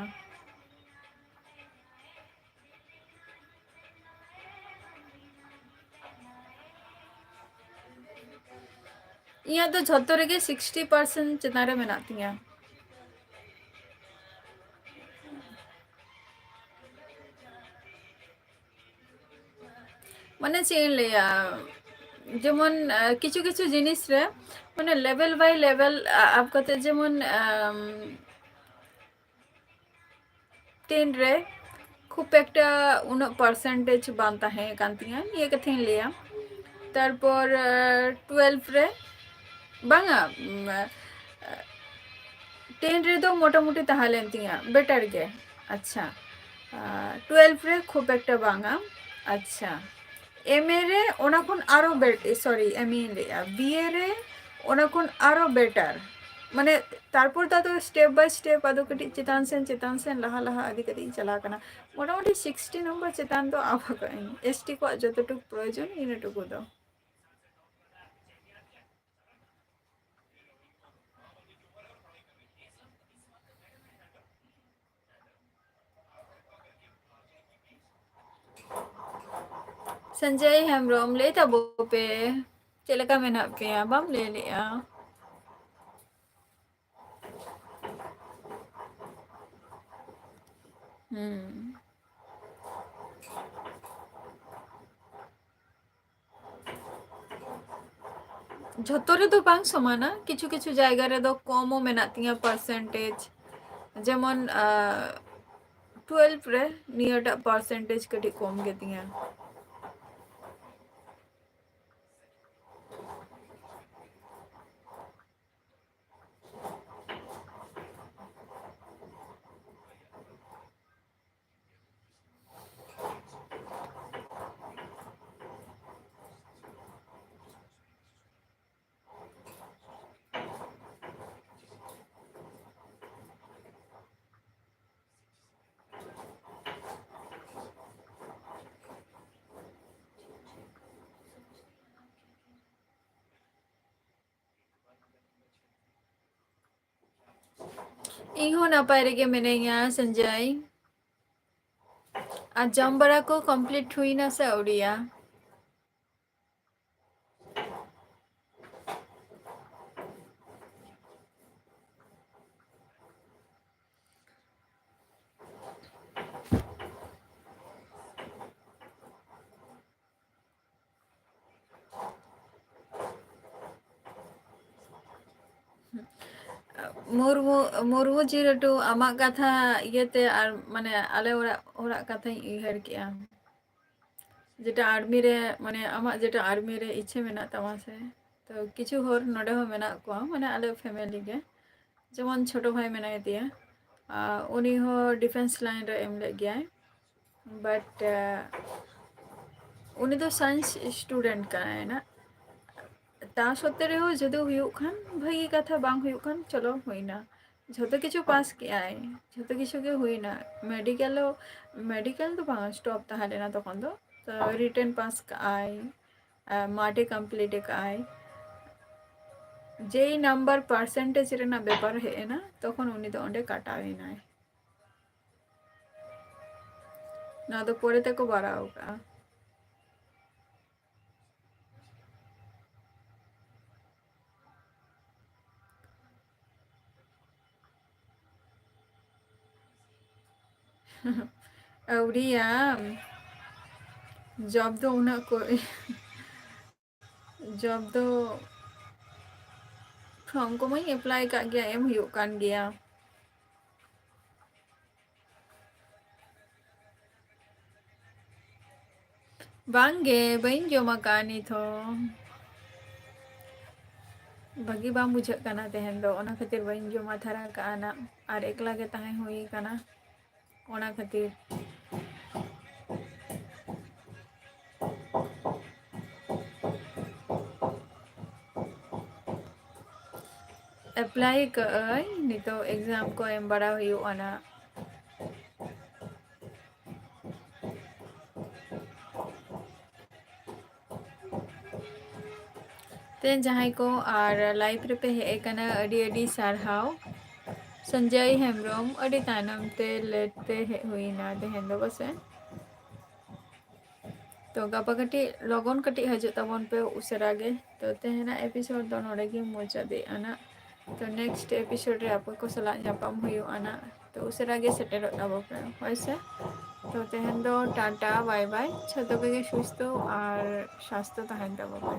ᱤᱧᱟᱹᱜ ᱫᱚ ᱡᱷᱚᱛᱚ ᱨᱮᱜᱮ sixty percent ᱪᱮᱛᱟᱱ ᱨᱮ ᱢᱮᱱᱟᱜ ᱛᱤᱧᱟ᱾ ᱢᱟᱱᱮ ᱪᱮᱫ ᱤᱧ ᱞᱟᱹᱭᱟ, ᱡᱮᱢᱚᱱ, ᱟᱸ, ᱠᱤᱪᱷᱩ ᱠᱤᱪᱷᱩ ᱡᱤᱱᱤᱥ ᱨᱮ ᱢᱟᱱᱮ level by level, ᱟ-, up ᱠᱟᱛᱮ ᱡᱮᱢᱚᱱ, ᱟᱢ, ten ᱨᱮ ᱠᱷᱩᱵ ᱮᱠᱴᱟ ᱩᱱᱟᱹᱜ percentage ᱵᱟᱝ ᱛᱟᱦᱮᱸ ᱠᱟᱱ ᱛᱤᱧᱟᱹ, ᱱᱤᱭᱟᱹ ᱠᱟᱛᱷᱟᱧ ᱞᱟᱹᱭᱟ᱾ ᱛᱟᱨᱯᱚᱨ, ᱟᱸ, twelve ᱨᱮ, ᱵᱟᱝᱟ, ᱩᱢ, ᱟᱸ, ten ᱨᱮᱫᱚ ᱢᱚᱴᱟᱢᱩᱴᱤ ᱛᱟᱦᱮᱸ ᱞᱮᱱ ᱛᱤᱧᱟᱹ, better ᱜᱮ᱾ ᱟᱪᱪᱷᱟ, ᱟᱸ, twelve ᱨᱮ ᱠᱷᱩᱵ ᱮᱠᱴᱟ ᱵᱟᱝᱟ᱾ ᱟᱪᱪᱷᱟ, M A ᱨᱮ ᱚᱱᱟ ᱠᱷᱚᱱ ᱟᱨᱚ bet-, sorry, M A ᱤᱧ ᱞᱟᱹᱭᱮᱜᱼᱟ, B A ᱨᱮ ᱚᱱᱟ ᱠᱷᱚᱱ ᱟᱨᱚ better᱾ ᱢᱟᱱᱮ ᱛᱟᱨᱯᱚᱨ ᱫᱚ ᱟᱫᱚ step by step ᱟᱫᱚ ᱠᱟᱹᱴᱤᱡ ᱪᱮᱛᱟᱱ ᱥᱮᱱ, ᱪᱮᱛᱟᱱ ᱥᱮᱱ, ᱞᱟᱦᱟ ᱞᱟᱦᱟ ᱟᱹᱰᱤ ᱠᱟᱹᱴᱤᱡ ᱤᱧ ᱪᱟᱞᱟᱣ ᱠᱟᱱᱟ᱾ ᱢᱚᱴᱟᱢᱩᱴᱤ sixty number ᱪᱮᱛᱟᱱ ᱫᱚ ᱟᱯ ᱟᱠᱟᱫᱟᱹᱧ, S T ᱠᱚᱣᱟᱜ ᱡᱚᱛᱚᱴᱩᱠᱩ ᱯᱨᱚᱭᱳᱡᱚᱱ ᱤᱱᱟᱹᱴᱩᱠᱩ ᱫᱚ᱾ ᱥᱚᱧᱡᱚᱭ ᱦᱮᱢᱵᱨᱚᱢ, ᱞᱟᱹᱭ ᱛᱟᱵᱚ ᱯᱮ, ᱪᱮᱫ ᱞᱮᱠᱟ ᱢᱮᱱᱟᱜ ᱯᱮᱭᱟ? ᱵᱟᱢ ᱞᱟᱹᱭ ᱞᱮᱜᱼᱟ᱾ ᱦᱩᱸ᱾ ᱡᱷᱚᱛᱚ ᱨᱮᱫᱚ ᱵᱟᱝ ᱥᱚᱢᱟᱱᱟ, ᱠᱤᱪᱷᱩ ᱠᱤᱪᱷᱩ ᱡᱟᱭᱜᱟ ᱨᱮᱫᱚ ᱠᱚᱢ ᱦᱚᱸ ᱢᱮᱱᱟᱜ ᱛᱤᱧᱟᱹ percentage᱾ ᱡᱮᱢᱚᱱ, ᱟᱸ, twelve ᱨᱮ ᱱᱤᱭᱟᱹᱴᱟᱜ percentage ᱠᱟᱹᱴᱤᱡ ᱠᱚᱢ ᱜᱮᱛᱤᱧᱟ᱾ ᱤᱧ ᱦᱚᱸ ᱱᱟᱯᱟᱭ ᱨᱮᱜᱮ ᱢᱤᱱᱟᱹᱧᱟ, ᱥᱚᱧᱡᱚᱭ᱾ ᱟᱨ ᱡᱚᱢ ᱵᱟᱲᱟ ᱠᱚ complete ᱦᱩᱭᱱᱟ ᱥᱮ ᱟᱹᱣᱨᱤᱭᱟ? ᱢᱩᱨᱢᱩ, ᱢᱩᱨᱢᱩ ᱡᱤ ᱞᱟᱹᱴᱩ, ᱟᱢᱟᱜ ᱠᱟᱛᱷᱟ ᱤᱭᱟᱹᱛᱮ ᱟᱨ ᱢᱟᱱᱮ ᱟᱞᱮ ᱚᱲᱟᱜ, ᱚᱲᱟᱜ ᱠᱟᱛᱷᱟᱧ ᱩᱭᱦᱟᱹᱨ ᱠᱮᱜᱼᱟ᱾ ᱡᱮᱴᱟ army ᱨᱮ, ᱢᱟᱱᱮ ᱟᱢᱟᱜ ᱡᱮᱴᱟ army ᱨᱮ ᱤᱪᱪᱷᱟᱹ ᱢᱮᱱᱟᱜ ᱛᱟᱢᱟ ᱥᱮ, ᱛᱚ ᱠᱤᱪᱷᱩ ᱦᱚᱲ ᱱᱚᱰᱮ ᱦᱚᱸ ᱢᱮᱱᱟᱜ ᱠᱚᱣᱟ, ᱢᱟᱱᱮ ᱟᱞᱮ family ᱜᱮ, ᱡᱮᱢᱚᱱ ᱪᱷᱳᱴᱳ ᱵᱷᱟᱭ ᱢᱮᱱᱟᱭ ᱛᱤᱧᱟ, ᱟᱨ ᱩᱱᱤ ᱦᱚᱸ defence line ᱨᱮ ᱮᱢ ᱞᱮᱫ ᱜᱮᱭᱟᱭ, but, ᱟᱸ, ᱩᱱᱤ ᱫᱚ science student ᱠᱟᱱᱟᱭ ᱱᱟᱜ᱾ ᱛᱟ ᱥᱚᱛᱛᱮ ᱨᱮᱦᱚᱸ ᱡᱩᱫᱤ ᱦᱩᱭᱩᱜ ᱠᱷᱟᱱ ᱵᱷᱟᱹᱜᱤ ᱠᱟᱛᱷᱟ, ᱵᱟᱝ ᱦᱩᱭᱩᱜ ᱠᱷᱟᱱ ᱪᱚᱞᱚ ᱦᱩᱭᱱᱟ, ᱡᱷᱚᱛᱚ ᱠᱤᱪᱷᱩ ᱯᱟᱥ ᱠᱮᱜᱼᱟᱭ, ᱡᱷᱚᱛᱚ ᱠᱤᱪᱷᱩ ᱜᱮ ᱦᱩᱭᱱᱟ᱾ medical ᱦᱚᱸ, medical ᱫᱚ ᱵᱟᱝ, stop ᱛᱟᱦᱮᱸ ᱞᱮᱱᱟ ᱛᱚᱠᱷᱚᱱ ᱫᱚ, ᱛᱚ written ᱯᱟᱥ ᱠᱟᱜᱼᱟᱭ, ᱟᱨ ᱢᱟᱴᱮ complete ᱠᱟᱜᱼᱟᱭ᱾ ᱡᱮᱭ number percentage ᱨᱮᱱᱟᱜ ᱵᱮᱯᱟᱨ ᱦᱮᱡ ᱮᱱᱟ, ᱛᱚᱠᱷᱚᱱ ᱩᱱᱤ ᱫᱚ ᱚᱸᱰᱮ ᱠᱟᱴᱟᱣ ᱮᱱᱟᱭ᱾ ᱱᱚᱣᱟ ᱫᱚ ᱯᱚᱨᱮ ᱛᱮᱠᱚ ᱵᱟᱲᱟᱣ ᱠᱟᱜᱼᱟ᱾ ᱟᱹᱣᱨᱤᱭᱟ᱾ job ᱫᱚ ᱩᱱᱟᱹᱜ ᱠᱚ, job ᱫᱚ form ᱠᱚᱢᱟᱧ apply ᱠᱟᱜ ᱜᱮᱭᱟ, ᱮᱢ ᱦᱩᱭᱩᱜ ᱠᱟᱱ ᱜᱮᱭᱟ᱾ ᱵᱟᱝᱜᱮ, ᱵᱟᱹᱧ ᱡᱚᱢ ᱟᱠᱟᱫᱼᱟ ᱱᱤᱛ ᱦᱚᱸ᱾ ᱵᱷᱟᱹᱜᱤ ᱵᱟᱝ ᱵᱩᱡᱷᱟᱹᱜ ᱠᱟᱱᱟ ᱛᱮᱦᱮᱧ ᱫᱚ, ᱚᱱᱟ ᱠᱷᱟᱹᱛᱤᱨ ᱵᱟᱹᱧ ᱡᱚᱢᱟ ᱛᱷᱟᱨᱟ ᱠᱟᱜᱼᱟ ᱱᱟᱜ, ᱟᱨ ᱮᱠᱞᱟ ᱜᱮ ᱛᱟᱦᱮᱸ ᱦᱩᱭ ᱠᱟᱱᱟ, ᱚᱱᱟ ᱠᱷᱟᱹᱛᱤᱨ᱾ apply ᱠᱟᱜ ᱟᱹᱧ, ᱱᱤᱛᱚᱜ exam ᱠᱚ ᱮᱢ ᱵᱟᱲᱟ ᱦᱩᱭᱩᱜᱼᱟ ᱱᱟᱜ᱾ ᱛᱮ ᱡᱟᱦᱟᱸᱭ ᱠᱚ ᱟᱨ live ᱨᱮᱯᱮ ᱦᱮᱡ ᱟᱠᱟᱱᱟ, ᱟᱹᱰᱤ ᱟᱹᱰᱤ ᱥᱟᱨᱦᱟᱣ᱾ ᱥᱚᱧᱡᱚᱭ ᱦᱮᱢᱵᱨᱚᱢ, ᱟᱹᱰᱤ ᱛᱟᱭᱱᱚᱢ ᱛᱮ, ᱞᱮᱴ ᱛᱮ ᱦᱮᱡ ᱦᱩᱭᱱᱟ ᱛᱮᱦᱮᱧ ᱫᱚ ᱯᱟᱥᱮ᱾ ᱛᱚ ᱜᱟᱯᱟ ᱠᱟᱹᱴᱤᱡ ᱞᱚᱜᱚᱱ ᱠᱟᱹᱴᱤᱡ ᱦᱤᱡᱩᱜ ᱛᱟᱵᱚᱱ ᱯᱮ, ᱩᱥᱟᱹᱨᱟ ᱜᱮ᱾ ᱛᱚ ᱛᱮᱦᱮᱧᱟᱜ ᱮᱯᱤᱥᱳᱰ ᱫᱚ ᱱᱚᱰᱮ ᱜᱮ ᱢᱩᱪᱟᱹᱫ ᱮᱫ ᱟᱱᱟ᱾ ᱛᱚ ᱱᱮᱠᱥᱴ ᱮᱯᱤᱥᱳᱰ ᱨᱮ ᱟᱯᱮ ᱠᱚ ᱥᱟᱞᱟᱜ ᱧᱟᱯᱟᱢ ᱦᱩᱭᱩᱜᱼᱟ ᱱᱟᱜ᱾ ᱛᱚ ᱩᱥᱟᱹᱨᱟ ᱜᱮ ᱥᱮᱴᱮᱨᱚᱜ ᱛᱟᱵᱚᱱ ᱯᱮ, ᱦᱳᱭ ᱥᱮ᱾ ᱛᱚ ᱛᱮᱦᱮᱧ ᱫᱚ ᱴᱟᱴᱟ, ᱵᱟᱭ ᱵᱟᱭ, ᱡᱷᱚᱛᱚ ᱠᱚᱜᱮ ᱥᱩᱥᱛᱷᱚ ᱟᱨ ᱥᱟᱥᱛᱷᱚ ᱛᱟᱦᱮᱱ ᱛᱟᱵᱚᱱ ᱯᱮ᱾